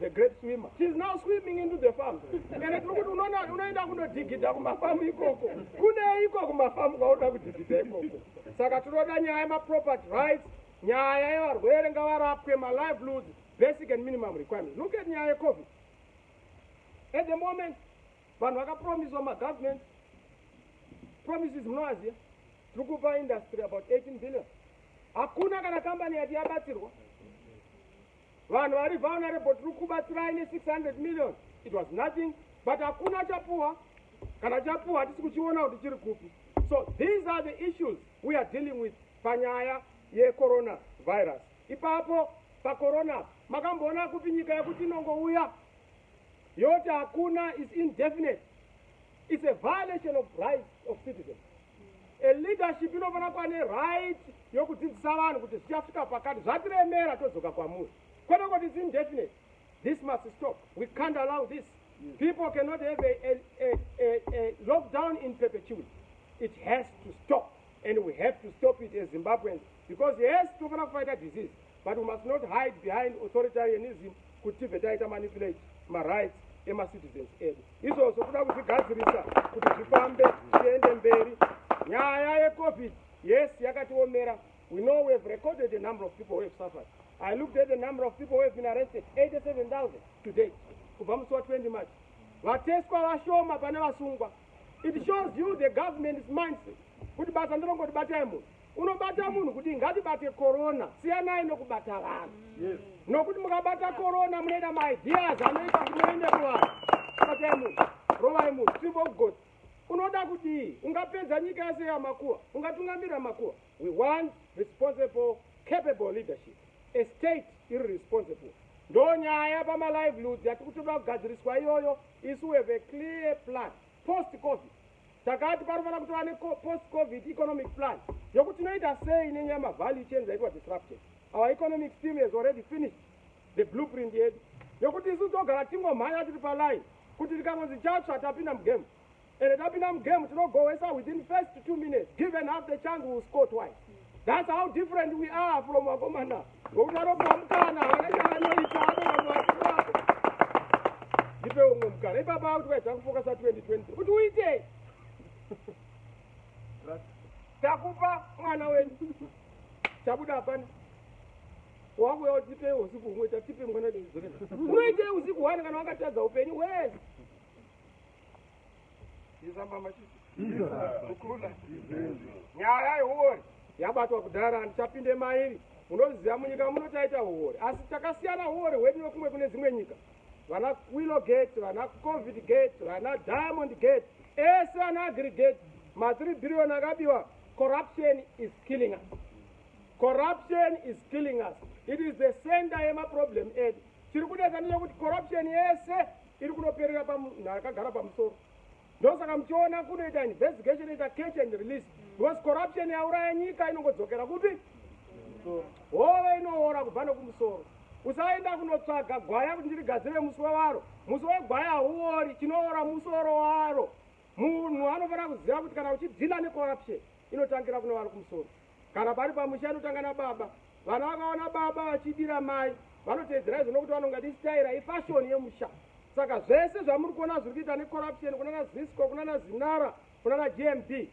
the great swimmer. She is now swimming into the farm. Ende tiri kuti unoenda kunodhigidha kumafamu ikoko. Kuneiko kumafamu kwaunoda kudhigidha ikoko? Saka tinoda nyaya yemaproperty rights, nyaya yevarwere ngavarapwe, malivelihoods, basic and minimum requirements. Look at nyaya yeCOVID at the moment. Vanhu vakapromiswa magovernment promises, munovaziva, tiri kupa industry about 18 billion. Hakuna kana kambani yati yabatsirwa. Vanhu vari vulnerable tiri kubatsirai ne600 million. It was nothing, but hakuna chapuwa. Kana chapuwa, hatisi kuchiona kuti chiri kupi. So these are the issues we are dealing with panyaya yecoronavirus. Ipapo pacorona, makamboona kupi nyika yekuti inongouya yoti hakuna? Is indefinite. It's a violation of rights of citizens. A leadership inofanira kuva neright yokudzidzisa vanhu kuti zvichasvika pakati, zvatiremera, todzoka kwamuri, kwete kuti it's indefinite. This must stop. We can't allow this. People cannot have a lockdown in perpetuity. It has to stop, and we have to stop it as Zimbabweans, because yes, tofanira kufighta disease, but we must not hide behind authoritarianism kuti tibve taita manipulate marights emacitizens edu. Izvozvo kuda kuzvigadzirisa kuti zvifambe, zviende mberi. Nyaya yeCovid, yes, yakatiomera. We know we have recorded the number of people who have suffered. I looked at the number of people who have been arrested, 87,000 to date, kubva musi wa20 March. Vateswa vashoma pane vasungwa. It shows you the government's mindset kuti basa ndinongoti batai munhu. Unobata munhu kuti ngatibate corona, siyanai nokubata vanhu, nokuti mukabata corona munoita maideas anoita kuti muende kuvanhu. Batai munhu, rovai munhu, tsvimbo kugotsi. Unoda kudii? Ungapedza nyika yese yamakuva? Ungatungamirira makuva? We want responsible, capable leadership, a state iri responsible. Ndo nyaya pamalivelihoods yatiri kutoda kugadziriswa iyoyo. Isu we have a clear plan post COVID. Takati panofanira kutova nepost COVID economic plan yokuti tinoita sei nenyaya yemavalue chains aitwa disrupted. Our economic team has already finished the blueprint yedu yokuti isu togara tingomhanya tiri paline, kuti tikangonzi chatsva, tapinda mugame. Ende tapinda mugame, tinogowesa within first 2 minutes. Given half the chance, we will score twice. That's how different we are from vakomana, ngokuti vanopiwa mukana, havana chavanoita, vanoramba. Ndipe umwe mukana ipapa kuti waita kufocusa 2020 kuti uitei. Takupa mwana wenyu, chabuda hapana. Wakuya kuti tipe usiku humwe, tatipe mwana. Unoitei usiku hwani kana wakatadza upenyu hwese? Kukula nyaya yehuori yabatwa kudhara, handichapinde mairi. Munoziva munyika muno taita huori, asi takasiyana huori hwedu nokumwe kune dzimwe nyika. Vana Willow Gate, vana COVID Gate, vana Diamond Gate, ese ana Agrigate, ma3 billion akabiwa. Corruption is killing us. Corruption is killing us. It is the center yemaproblem edu. Chiri kudetsa ndechekuti corruption yese iri kunoperera pamunhu akagara pamusoro. Ndosaka muchiona kunoita investigation, inoita catch and release, because corruption yauraya nyika inongodzokera kupi? Hove inoora kubva nokumusoro. Usaenda kunotsvaga gwaya kuti ndirigadzire muswe waro. Muswe wegwaya hauori, chinoora musoro waro. Munhu anofanira kuziva kuti kana uchideala necorruption, inotangira kune vari kumusoro. Kana pari pamusha, inotanga nababa. Vana vakaona baba vachidira mai, vanoteedzera izvo, nokuti vanonga tichitaira ifashion yemusha. Saka zvese zvamuri kuona zviri kuita necorruption kunana Zisco, kunana Zinara, kunana GMB,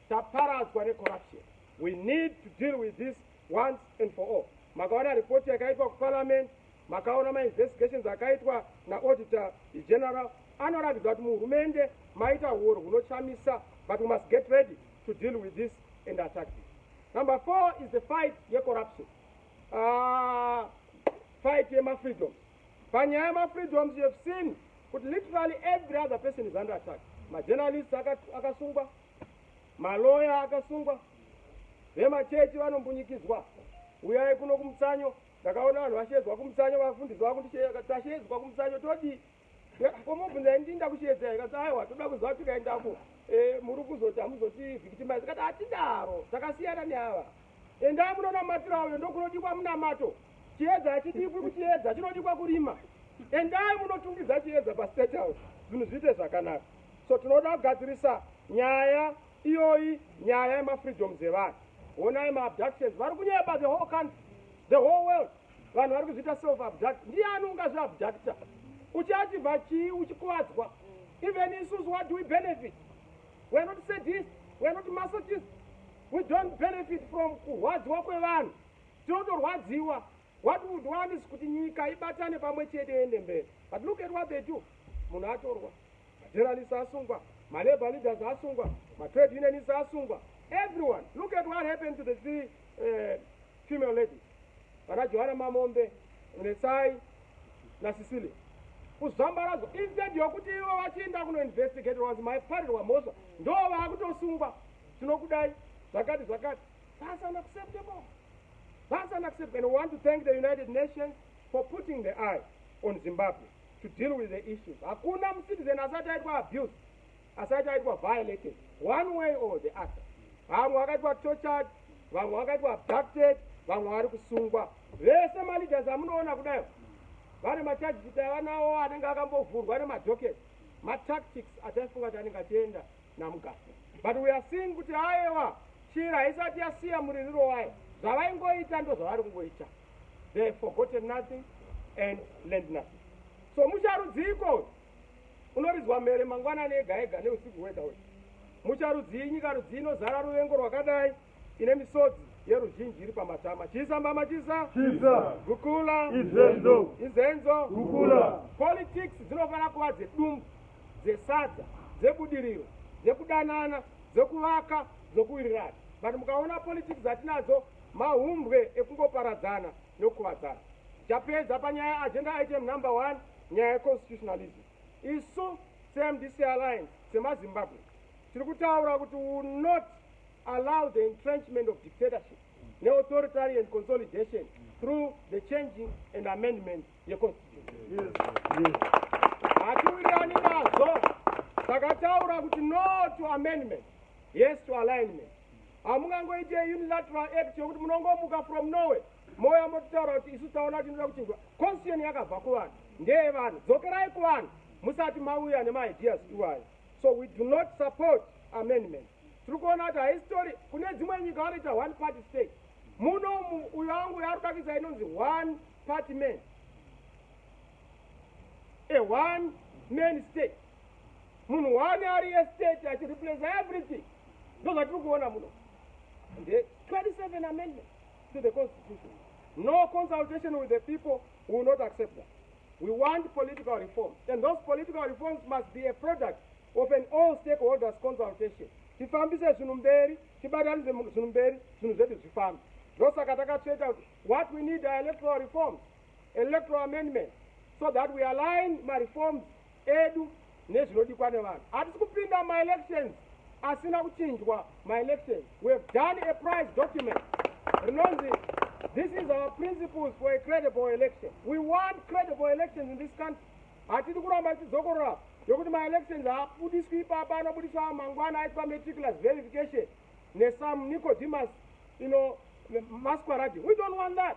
taparadzwa necorruption. We need to deal with this once and for all. Makaona ripoti yakaitwa kuparliament, makaona mainvestigations akaitwa naauditor general, anoratidza kuti muhurumende maita huori hunoshamisa. But we must get ready to deal with this and attack this. Number four is the fight yecorruption, fight yemafreedoms. Panyaya yemafreedoms, you have seen kuti literally every other person is under attack. Majournalists akasungwa, maloya akasungwa, vemachechi vanombunyikidzwa. Uyai kuno kumutsanyo. Ndakaona vanhu vashedzwa kumutsanyo, vafundisi vakuti tashedzwa kumutsanyo, todii? Komobvunza, ndinda kushedzai? Kati aiwa, toda kuziva tikaendako muri kuzoti hamuzoti victimize. Kati hatidaro, takasiyana neava. Endai munonamatira uyo, ndokunodikwa munamato. Chiedza hachidikwi kuchiedza, chinodikwa kurima. Endai munotungidza chiedza paState House, zvinhu zviite zvakanaka. So tinoda kugadzirisa nyaya iyoyi, nyaya yemafreedoms evanhu. Honai maabductions, vari kunyeba the whole country, the whole world. Vanhu vari kuzviita self abduct. Ndiani ungazviabducta uchiachibva chii, uchikuvadzwa? Even isusu, what do we benefit? We are not sadist, we are not masochist. We don't benefit from kurwadziwa kwevanhu, tinotorwadziwa. What we would want is kuti nyika ibatane pamwe chete, iende mberi. But look at what they do. Munhu atorwa, majournalist asungwa, malabor leaders asungwa, matrade unionists asungwa, everyone. Look at what happened to the three female ladies, vana Johanna Mamombe, Netsai naCecilia, kuzvambaradzwa. Instead yokuti ivo vachienda kunoinvestigate vanzi maiparirwa mhosva, ndo vaakutosungwa, tinokudai zvakati zvakati. That's unacceptable. That's unacceptable. And we want to thank the United Nations for putting the eye on Zimbabwe to deal with the issues. Hakuna mucitizen asati aitwa abuse, asati aitwa violated one way or the other. Vamwe vakaitwa tortured, vamwe vakaitwa abducted, vamwe vari kusungwa. Vese maleaders amunoona kudai vane macharges avanawo anenge akambovhurwa nemadocket, matactics ataifunga kuti anenge achienda naMugabe. But we are seeing kuti aiwa, shiri haisati yasiya muririro wayo. Zvavaingoita ndo zvavari kungoita. They have forgotten nothing and learned nothing. So musharudziko unoridzwa mhere mangwanani ega ega neusiku hwega hwega. Musha rudzii, nyika rudzii inozara ruvengo rwakadai, ine misodzi yeruzhinji iri pamatama? Chisa mbama chisa. Chisa. Gukula. Izenzo. Izenzo. Gukula. Politics dzinofanira kuva dzedumbu, dzesadza, dzebudiriro, dzekudanana, dzekuvaka, dzokuwirirana. But mukaona politics dzatinadzo, mahumbwe ekungoparadzana nekukuvadzana. Chapedza panyaya agenda item number 1, nyaya yeconstitutionalism. Isu seMDC Alliance, semaZimbabwe, tiri kutaura kuti we will not allow the entrenchment of dictatorship neauthoritarian consolidation through the changing and amendment yeconstitution. Hatiwirirani nazvo. Takataura kuti no to amendment, yes to alignment. Hamungangoite unilateral act yokuti munongomuka from nowhere, moya mototaura kuti isu taona kuti inoda kuchinjwa. Constitution yakabva kuvanhu, ndeyevanhu. Dzokerai kuvanhu musati mauya nemaideas iwayo. So we do not support amendment. Tiri kuona kuti haisitori kune dzimwe nyika vanoita one party state. Munomu uyo angu yaari kudakisa inonzi one party man, a one man state. Munhu one ari yestate achireplace everything. Ndo zvatiri kuona muno. The 27 amendment to the constitution, no consultation with the people. We will not accept that. We want political reforms, and those political reforms must be a product of an all stakeholders consultation. Tifambise zvinhu mberi, tibatanidze zvinhu mberi, zvinhu zvedu zvifambe. Ndosaka takatsveta kuti what we need are electoral reforms, electoral amendment, so that we align mareforms edu nezvinodikwa nevanhu. Hatisi kupinda maelections asina kuchinjwa maelections. We have done a prize document rinonzi this is our principles for a credible election. We want credible elections in this country. Hatidi kuramba tichidzokorora yokuti maelections haabudiswi ipapa, anobudiswa mangwana aitwa meticulous verification nesome Nicodemus masquerading. We don't want that.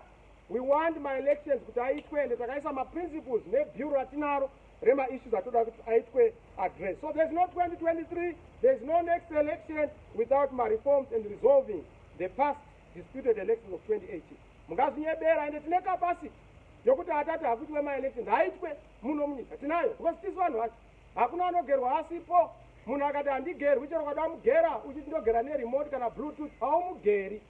We want maelections kuti aitwe, ende takaisa maprinciples nebill ratinaro remaissues atoda kuti aitwe address. So there's no 2023, there's no next election without mareforms and resolving the past disputed elections of 2018. Mungazvinyebera, ende tine capacity yokuti hatati hakuitwe maelections, haitwe muno munyika. Tinayo, because tisu vanhu vacho. Hakuna anogerwa asipo. Munhu akati handigerwi, chero kada mugera uchiti ndogera neremote kana Bluetooth, haumugeri.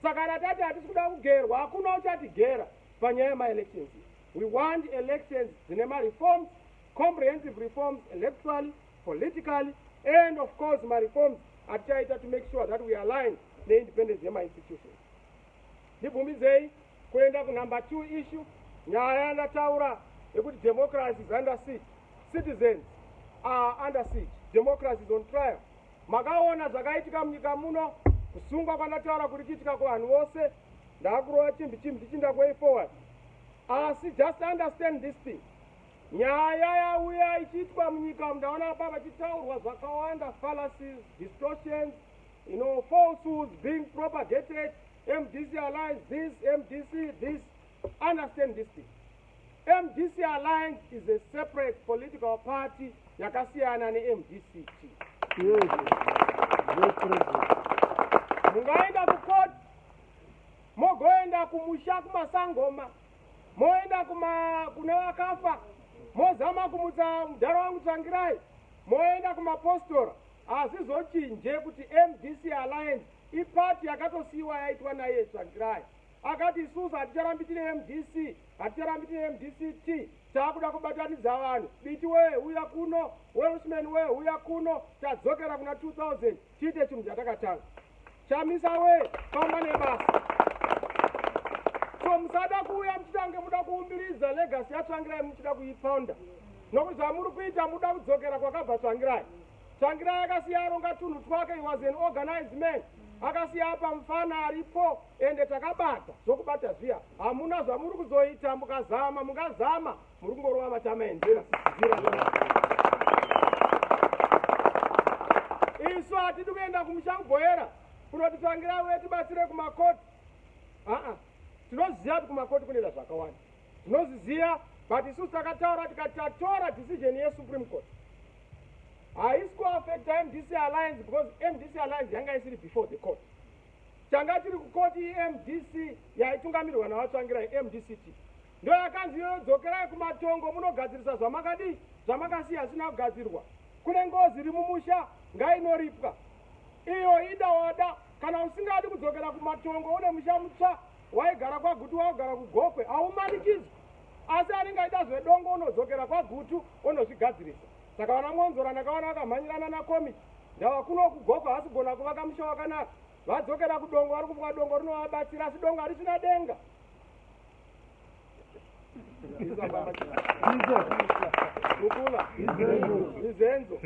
Saka kana tati hatisi kuda kugerwa, hakuna uchatigera panyaya yemaelections. We want elections dzine mareforms, comprehensive reforms, electorally, politically, and of course mareforms atichaita to make sure that we align neindependence yemainstitutions. Ndibvumidzei kuenda kunumber 2 issue, nyaya yandataura yekuti democracy is under siege. Citizens are under siege. Democracy is on trial. Makaona zvakaitika munyika muno, kusungwa kwandataura kuri kuitika kuvanhu vose. Ndakurova chimbi chimbi tichinda way forward, asi just understand this thing. Nyaya yauya ichiitwa munyika, ndaona pa vachitaurwa zvakawanda, fallacies, distortions, falsehoods being propagated. MDC Alliance this, MDC this. Understand this thing: MDC Alliance is a separate political party yakasiyana neMDCT. Yes, President. Mungaenda kukoti, mogoenda kumusha kumasangoma, moenda kune vakafa, mozama kumutsa mudhara wangu Tsvangirai, moenda kumapostora, hazvizochinje kuti MDC Alliance ipati yakatosiyiwa yaitwa naiye Tsvangirai. Akati isusu haticharambi tine MDC, haticharambi tine MDCT, taakuda kubatanidza vanhu. Biti wee, uya kuno. Welshman wee, uya kuno. Tadzokera kuna 2000, tiite chinhu chatakatanga. Chamisa wee, famba nebasa. So musada kuuya muchitange muda kuumbiridza legacy yaTsvangirai, muchida kuiponda, nokuti zvamuri kuita muda kudzokera kwakabva Tsvangirai. Tsvangirai akasiya aronga tunhu twake. He was an organized man. Akasiya apa mufana aripo, ende takabata zvokubata zviya. Hamuna zvamuri kuzoita. Mukazama, mungazama, muri kungorova matama enzira nzira. Isu hatidi kuenda kumusha kubhoera kunoti Tsvangirai uye tibatsire kumakoti. Aa, tinoziva kuti kumakoti kunoita zvakawanda, tinozviziva, but isusu takataura tikati tatora decision yeSupreme Court haisi kuaffecta MDC Alliance, because MDC Alliance yanga isiri before the court. Changa tiri kukoti iMDC yaitungamirirwa navaTsvangirai, MDCT. Ndo yakanzi iyoyo, dzokerai kumatongo munogadzirisa zvamakadii, zvamakasiya zvisina kugadzirwa. Kune ngozi iri mumusha. Ngainoripwa iyo. Ida wada kana usingadi kudzokera kumatongo, une musha mutsva, waigara kwaGutu, waugara kuGokwe, haumanikidzwi. Asi anenge aida zvedongo unodzokera kwaGutu onozvigadzirisa. Saka vana Mwonzora ndakaona vakamhanyirana naKomichi. Ndava kuno kuGokwe, hasi kugona kuvaka musha wakanaka. Vadzokera kudongo, vari kuvuka dongo rinovabatsira, asi dongo harisina denga. Mukula izenzo.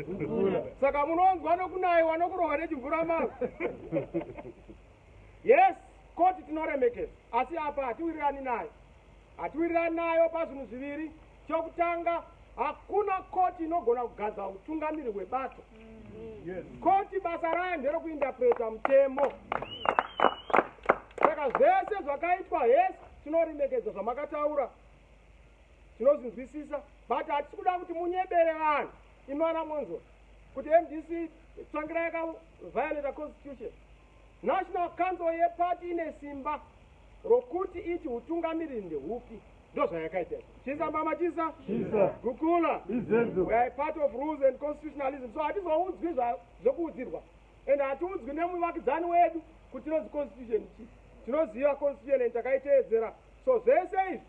Saka munonzwa nokunayiwa nokurohwa nechimvura mavi. Yes, koti tinoremekeza, asi apa hatiwirirani nayo. Hatiwirirani nayo pazvinhu zviviri. Chokutanga, hakuna koti inogona kugadza utungamiri hwebato. Koti basa rayo nderekuinterpreta mutemo. Saka zvese zvakaitwa, yes, tinoremekedza zvamakataura, tinozvinzwisisa, but hatisi kuda kuti munyebere vanhu imi vana Mwonzora kuti MDC Tsvangirai yakaviolata constitution. National Council yepati ine simba rokuti iti utungamiriri ndehupi. Ndo zvayakaita izvo. Chisa mama, chisa. Chisa. Gukula. Izenzo. We are a part of rules and constitutionalism, so hatizoudzwi zvokuudzirwa and hatiudzwi nemuvakidzani wedu kuti tinonzi constitution chii. Tinoziva constitution and takaiteedzera. So zvese izvi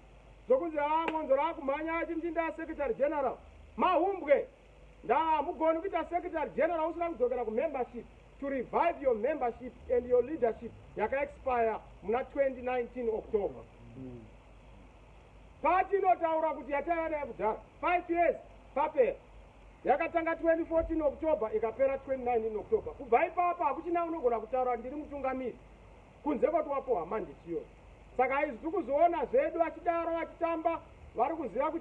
zvokunzi haa, Mwonzora akumhanya achimtinda secretary general, mahumbwe. Ndahamugoni kuita secretary general usina kudzokera kumembership to revive your membership and your leadership yakaexpire muna 2019 October. Pati inotaura kuti yataiva nayo kudhara, 5 years papera. Yakatanga 2014 October, ikapera 2019 October. Kubva ipapo hakuchina unogona kutaura ndiri mutungamiri kunze kwoti wapohwa mandate iyoyo. Saka izvi tiri kuzviona zvedu vachidaro vachitamba, vari kuziva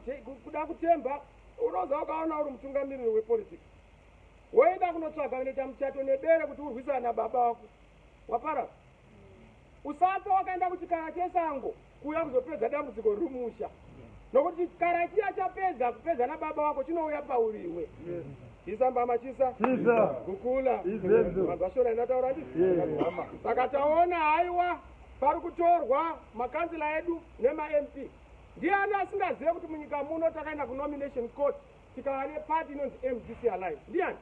kuda kutemba. Unoziva, ukaona uri mutungamiriri wepolitics woenda kunotsvaga kunoita muchato nebere kuti urwisana nababa wako, waparara. Usafa wakaenda kuchikara chesango kuuya kuzopedza dambudziko riri musha, nokuti chikara chiya chapedza kupedza nababa wako chinouya pauriwe. Chisa mbama, chisa. Chisa. Gukula. Izenzo. Vanhu vashona ndataura ndi. Yes. Saka taona haiwa, pari kutorwa makanzila edu nemaMP. Ndiani asingazive kuti munyika muno takaenda kunomination court tikava nepati inonzi MDC Alliance? Ndiani?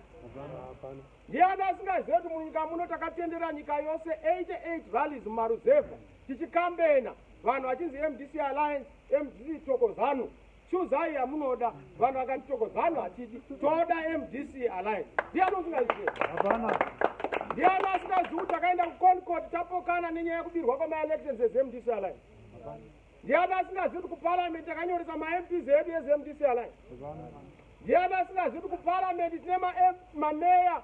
Ndiani asingazive kuti munyika muno takatendera nyika yose, 88 rallies mumaruzevha, tichikambena vanhu vachinzi MDC Alliance, MDC Tokozano, chuzai yamunoda. Vanhu vakati Tokozano hatidi, toda MDC Alliance. Ndiani usingazive? Hapana. Ndiani asingazivi kuti takaenda kuConcourt tapokana nenyaya yekubirwa kwamaelections eMDC Alliance? Ndiani asingazivi kuti kuparliament takanyoresa maMPs edu eMDC Alliance? Ndiani asingazivi kuti kuparliament tine mameya,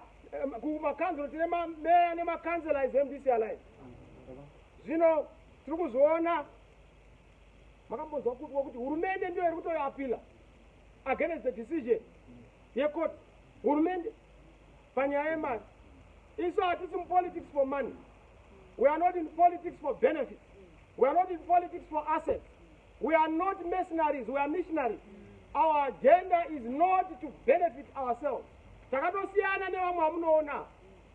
kumakanzuro tine mameya nemakansela eMDC Alliance? Zvino tiri kuzviona. Makambonzwa kuti hurumende ndiyo iri kutoappeala against the decision yecourt, hurumende, panyaya yemari? Isu hatisi mupolitics for money. We are not in politics for benefits. We are not in politics for assets. We are not mercenaries, we are missionaries. Our agenda is not to benefit ourselves. Takatosiyana nevamwe vamunoona.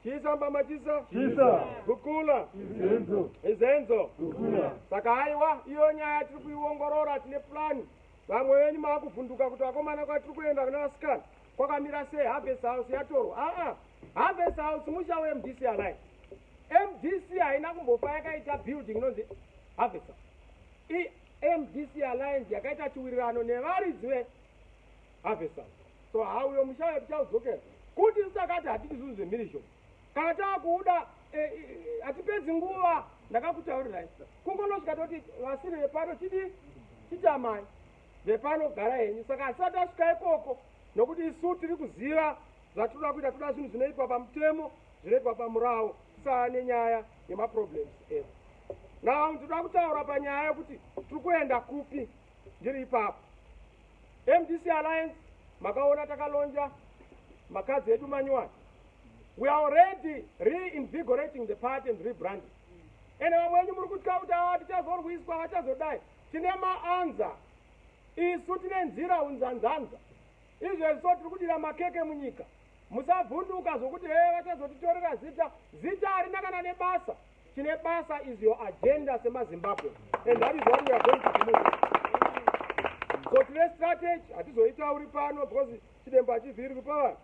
Chisa mbama, chisa. Chisa. Gukula. Izenzo. Izenzo. Gukula. Saka haiwa, iyo nyaya tiri kuiongorora, tine plani. Vamwe venyu maakuvhunduka kuti vakomana, kwatiri kuenda kuna vasikana kwakamira sei? Harvest House yatorwa. Aa, Harvest House musha weMDC Alliance. MDC haina kumbofa yakaita building inonzi Harvest House. IMDC Alliance yakaita chiwirirano nevaridzi veHarvest House. So hauyo musha wetu tichaudzokera kuti tisakati hatidi zvinhu zvemhirizhonga. Kana taakuuda, hatipedzi nguva. Ndakakutaurirai, kungonosvika toti vasiri vepano chidi chitamai, vepano gara henyu. Saka hatisati tasvika ikoko, nokuti isu tiri kuziva zvatinoda kuita. Toda zvinhu zvinoitwa pamutemo, zvinoitwa pamurawo, tisava nenyaya yemaproblems edu. Now ndinoda kutaura panyaya yekuti tiri kuenda kupi. Ndiri ipapo, MDC Alliance makaona takalauncha makadzi edu manyuwani. We are already reinvigorating the party and rebranding. Ende vamwe venyu muri kutya kuti aa, tichazorwiswa, vachazodai. Tine maanza isu, tine nzira unzanzanza. Izvezvi so tiri kudira makeke munyika. Musavhunduka zvokuti he, vachazotitorera zita. Zita harina kana nebasa. Chine basa is your agenda semaZimbabwe, and that is what we are going to be moving. So tine strategy, hatizoitauri pano because chidembo hachivhirwi pavanhu.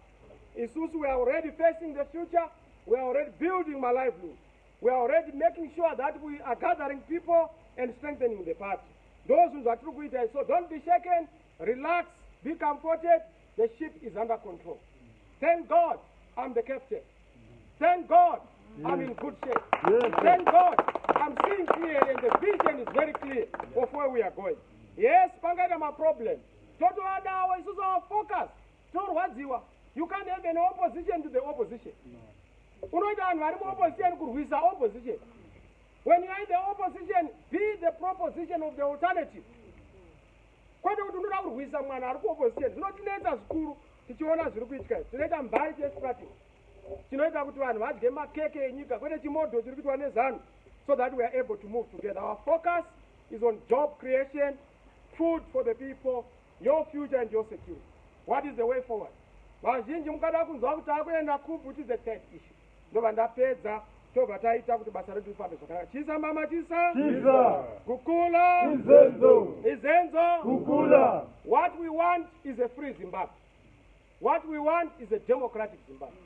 Isusu, we are already facing the future. We are already building my livelihood. We are already making sure that we are gathering people and strengthening the party. Ndo zvinhu zvatiri kuita. So don't be shaken, relax, be comforted. The ship is under control. Thank God I'm the captain. Thank God I'm in good shape. Thank God I'm seeing clearly and the vision is very clear of where we are going. Yes, pangaita maproblem, totovadawo isusu. Our focus, torwadziwa. You can't have an opposition to the opposition. Unoita vanhu vari muopposition kurwisa opposition. When you are in the opposition, be the proposition of the alternative, kwete kuti unoda kurwisa mwana ari kuopposition. Zvinotinetsa zvikuru tichiona zviri kuitika izvi. Tinoita mbari chestrategy chinoita kuti vanhu vadye makeke enyika, kwete chimodho chiri kuitwa neZANU, so that we are able to move together. Our focus is on job creation, food for the people, your future and your security. What is the way forward? Vazhinji mukada kunzwa kuti akuenda kupi, which is the third issue. Ndobva ndapedza, tobva taita kuti basa redu rifambe zvakanaka. Chisa mama, chisa. Chisa. Kukula. Izenzo. Izenzo. Kukula. What we want is a free Zimbabwe. What we want is a democratic Zimbabwe.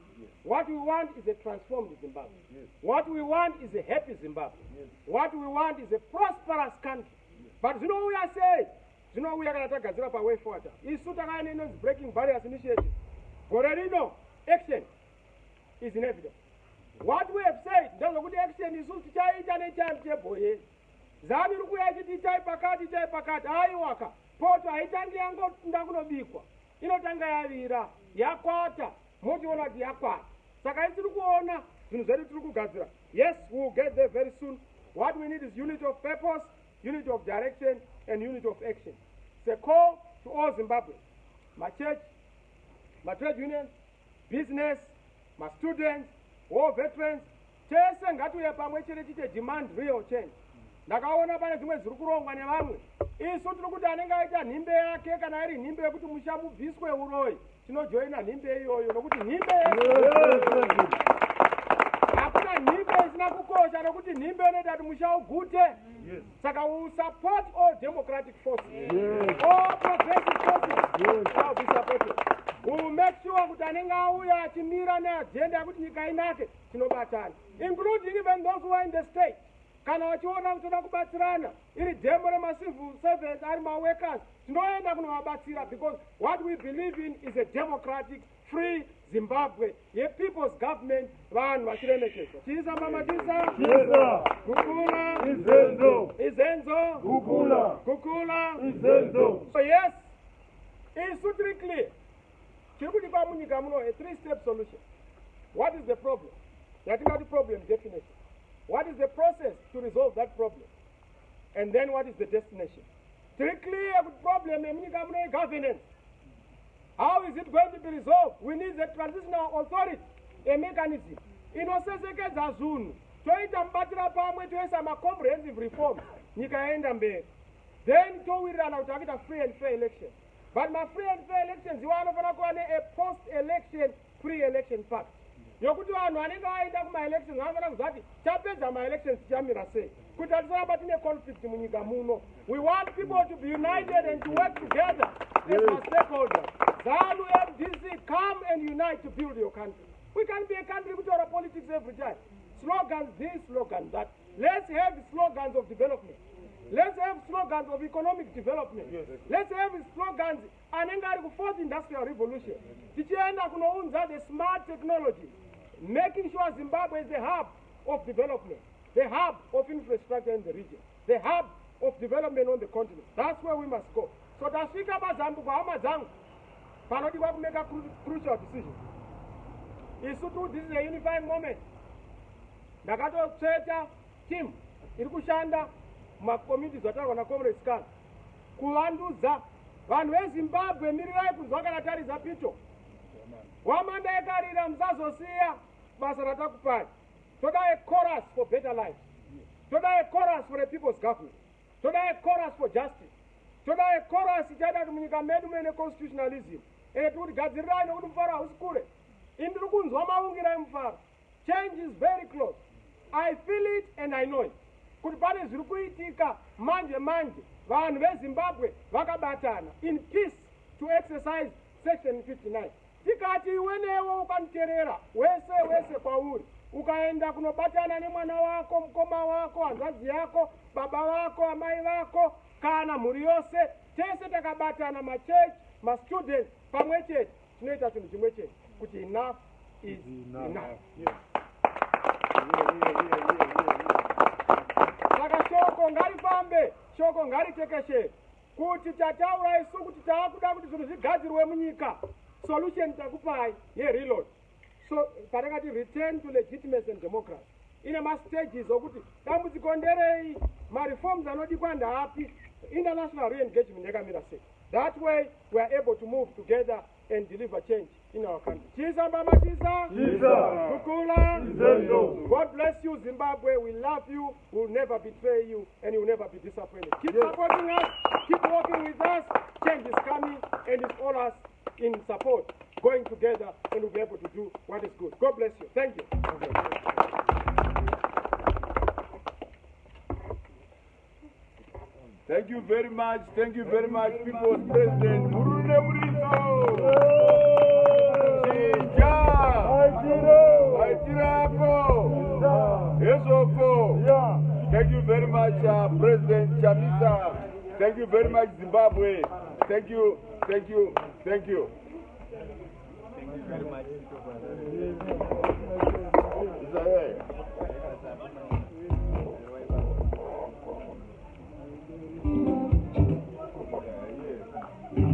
What we want is a transformed Zimbabwe. What we want is a happy Zimbabwe. What we want is a prosperous country. But zvinouya sei? Zvinouya kana tagadzira paway forward. Isu takauya neinonzi Breaking Barriers Initiative. Gore rino, action is inevitable. What we have said ndezvekuti action isusu tichaita netime table yedu. ZANU iri kuuya ichiti itai pakati, itai pakati. Aiwaka, poto haitangi yangoenda kunobikwa, inotanga yavira, yakwata, motiona kuti yakwata. Saka isiri kuona zvinhu zvedu tiri kugadzira. Yes, we will get there very soon. What we need is unity of purpose, unity of direction and unity of action. It's a call to all Zimbabwe, machurch, matrade unions, business, mastudents, war veterans, tese ngatiuye pamwe chete tiite demand real change. Ndakaona pane zvimwe zviri kurongwa nevamwe. Isu tiri kuti anenge aita nhimbe yake, kana iri nhimbe yekuti musha mubviswe uroyi, tinojoina nhimbe iyoyo, nokuti nhimbe, hakuna nhimbe isina kukosha, nokuti nhimbe inoita kuti musha ugute. Saka we will support all democratic forces, all progressive forces shall be supported. We will make sure kuti anenge auya achimira neagenda yekuti nyika inake, tinobatana, including even those who are in the state. Kana vachiona kuti toda kubatsirana, iri demo remacivil servants, ari maworkers, tinoenda kunovabatsira, because what we believe in is a democratic, free Zimbabwe yepeople's government, vanhu vachiremekedzwa. Chisa mama, chisa. Chisa. Kukula. Izenzo. Izenzo. Kukula. Kukula. Izenzo. So yes, isu tiri clear chiri kudipa munyika muno, a three step solution. What is the problem, yatingati problem definition? What is the process to resolve that problem? And then what is the destination? Tiri clear kuti problem yemunyika muno igovernance. How is it going to be resolved? We need a transitional authority, a mechanism inosesekedza zvinhu, toita mubatira pamwe, toisa macomprehensive reforms, nyika yaenda mberi. Then towirirana kuti akuita free and fair election. But mafree and fair elections iwo anofanira kuva nea post election, pre election pact, yokuti vanhu vanenge vaenda kumaelections vanofanira kuziva kuti tapedza maelections tichamira sei, kuti hatisaramba tine conflict munyika muno. We want people to be united and to work together as mastakeholders. ZANU, MDC, come and unite to build your country. We can't be a country kutaura politics every time, slogans this, slogan that. Let's have slogans of development. Let's have slogans of economic development. Let's have slogans anenge ari kufourth industrial revolution, tichienda kunounza the smart technology, making sure Zimbabwe is the hub of development, the hub of infrastructure in the region, the hub of development on the continent. That's where we must go. So tasvika pazambuko, hama dzangu, panodiwa kumeka crucial decision. Isu tu, this is a unifying moment. Ndakatotsveta team iri kushanda mumacommunities vataurwa nacomrade Scan kuvandudza vanhu veZimbabwe. Mirirai kunzwa kana taridza pito, hwamanda yekarira. Musazosiya basa ratakupai. Toda a chorus for better lives, toda a chorus for a people's government, toda a chorus for justice, toda a chorus ichaita kuti munyika medu muine constitutionalism. Ende tiri kuti gadzirirai, nokuti mufaro hausi kure. Ini ndiri kunzwa maungira emufaro. Change is very close. I feel it and I know it, kuti pane zviri kuitika manje manje. Vanhu veZimbabwe vakabatana in peace to exercise section 59. Tikati iwe newe ukaniterera wese wese kwauri, ukaenda kunobatana nemwana wako, mukoma wako, hanzvadzi yako, baba vako, amai vako, kana mhuri yose, tese takabatana, machechi, mastudents pamwe chete, tinoita chinhu chimwe chete kuti enough is enough. Saka shoko ngarifambe, shoko ngaritekeshere kuti tataura isu kuti taakuda kuti zvinhu zvigadzirwe munyika. Solution takupai yereload. So patakati return to legitimacy and democracy, ine mastages okuti dambudziko nderei, mareforms anodikwa ndaapi, international re-engagement yakamira sei. That way we are able to move together and deliver change in our country. Chisa mbama chisa. Chisa. Kukula. Zendo. God bless you, Zimbabwe. We love you. We'll never betray you, and you'll never be disappointed. Keep supporting us. Keep working with us. Change is coming, and it's all us in support, going together, and we'll be able to do what is good. God bless you. Thank you. Thank you very much. Thank you very much, People's President. Murune Murizo. Chinja. Aitiro. Aitirako. Ezoko. Yeah. Thank you very much, President Chamisa. Thank you very much, Zimbabwe. Thank you, thank you, thank you. Thank you very much. Is that right? Yeah, yeah.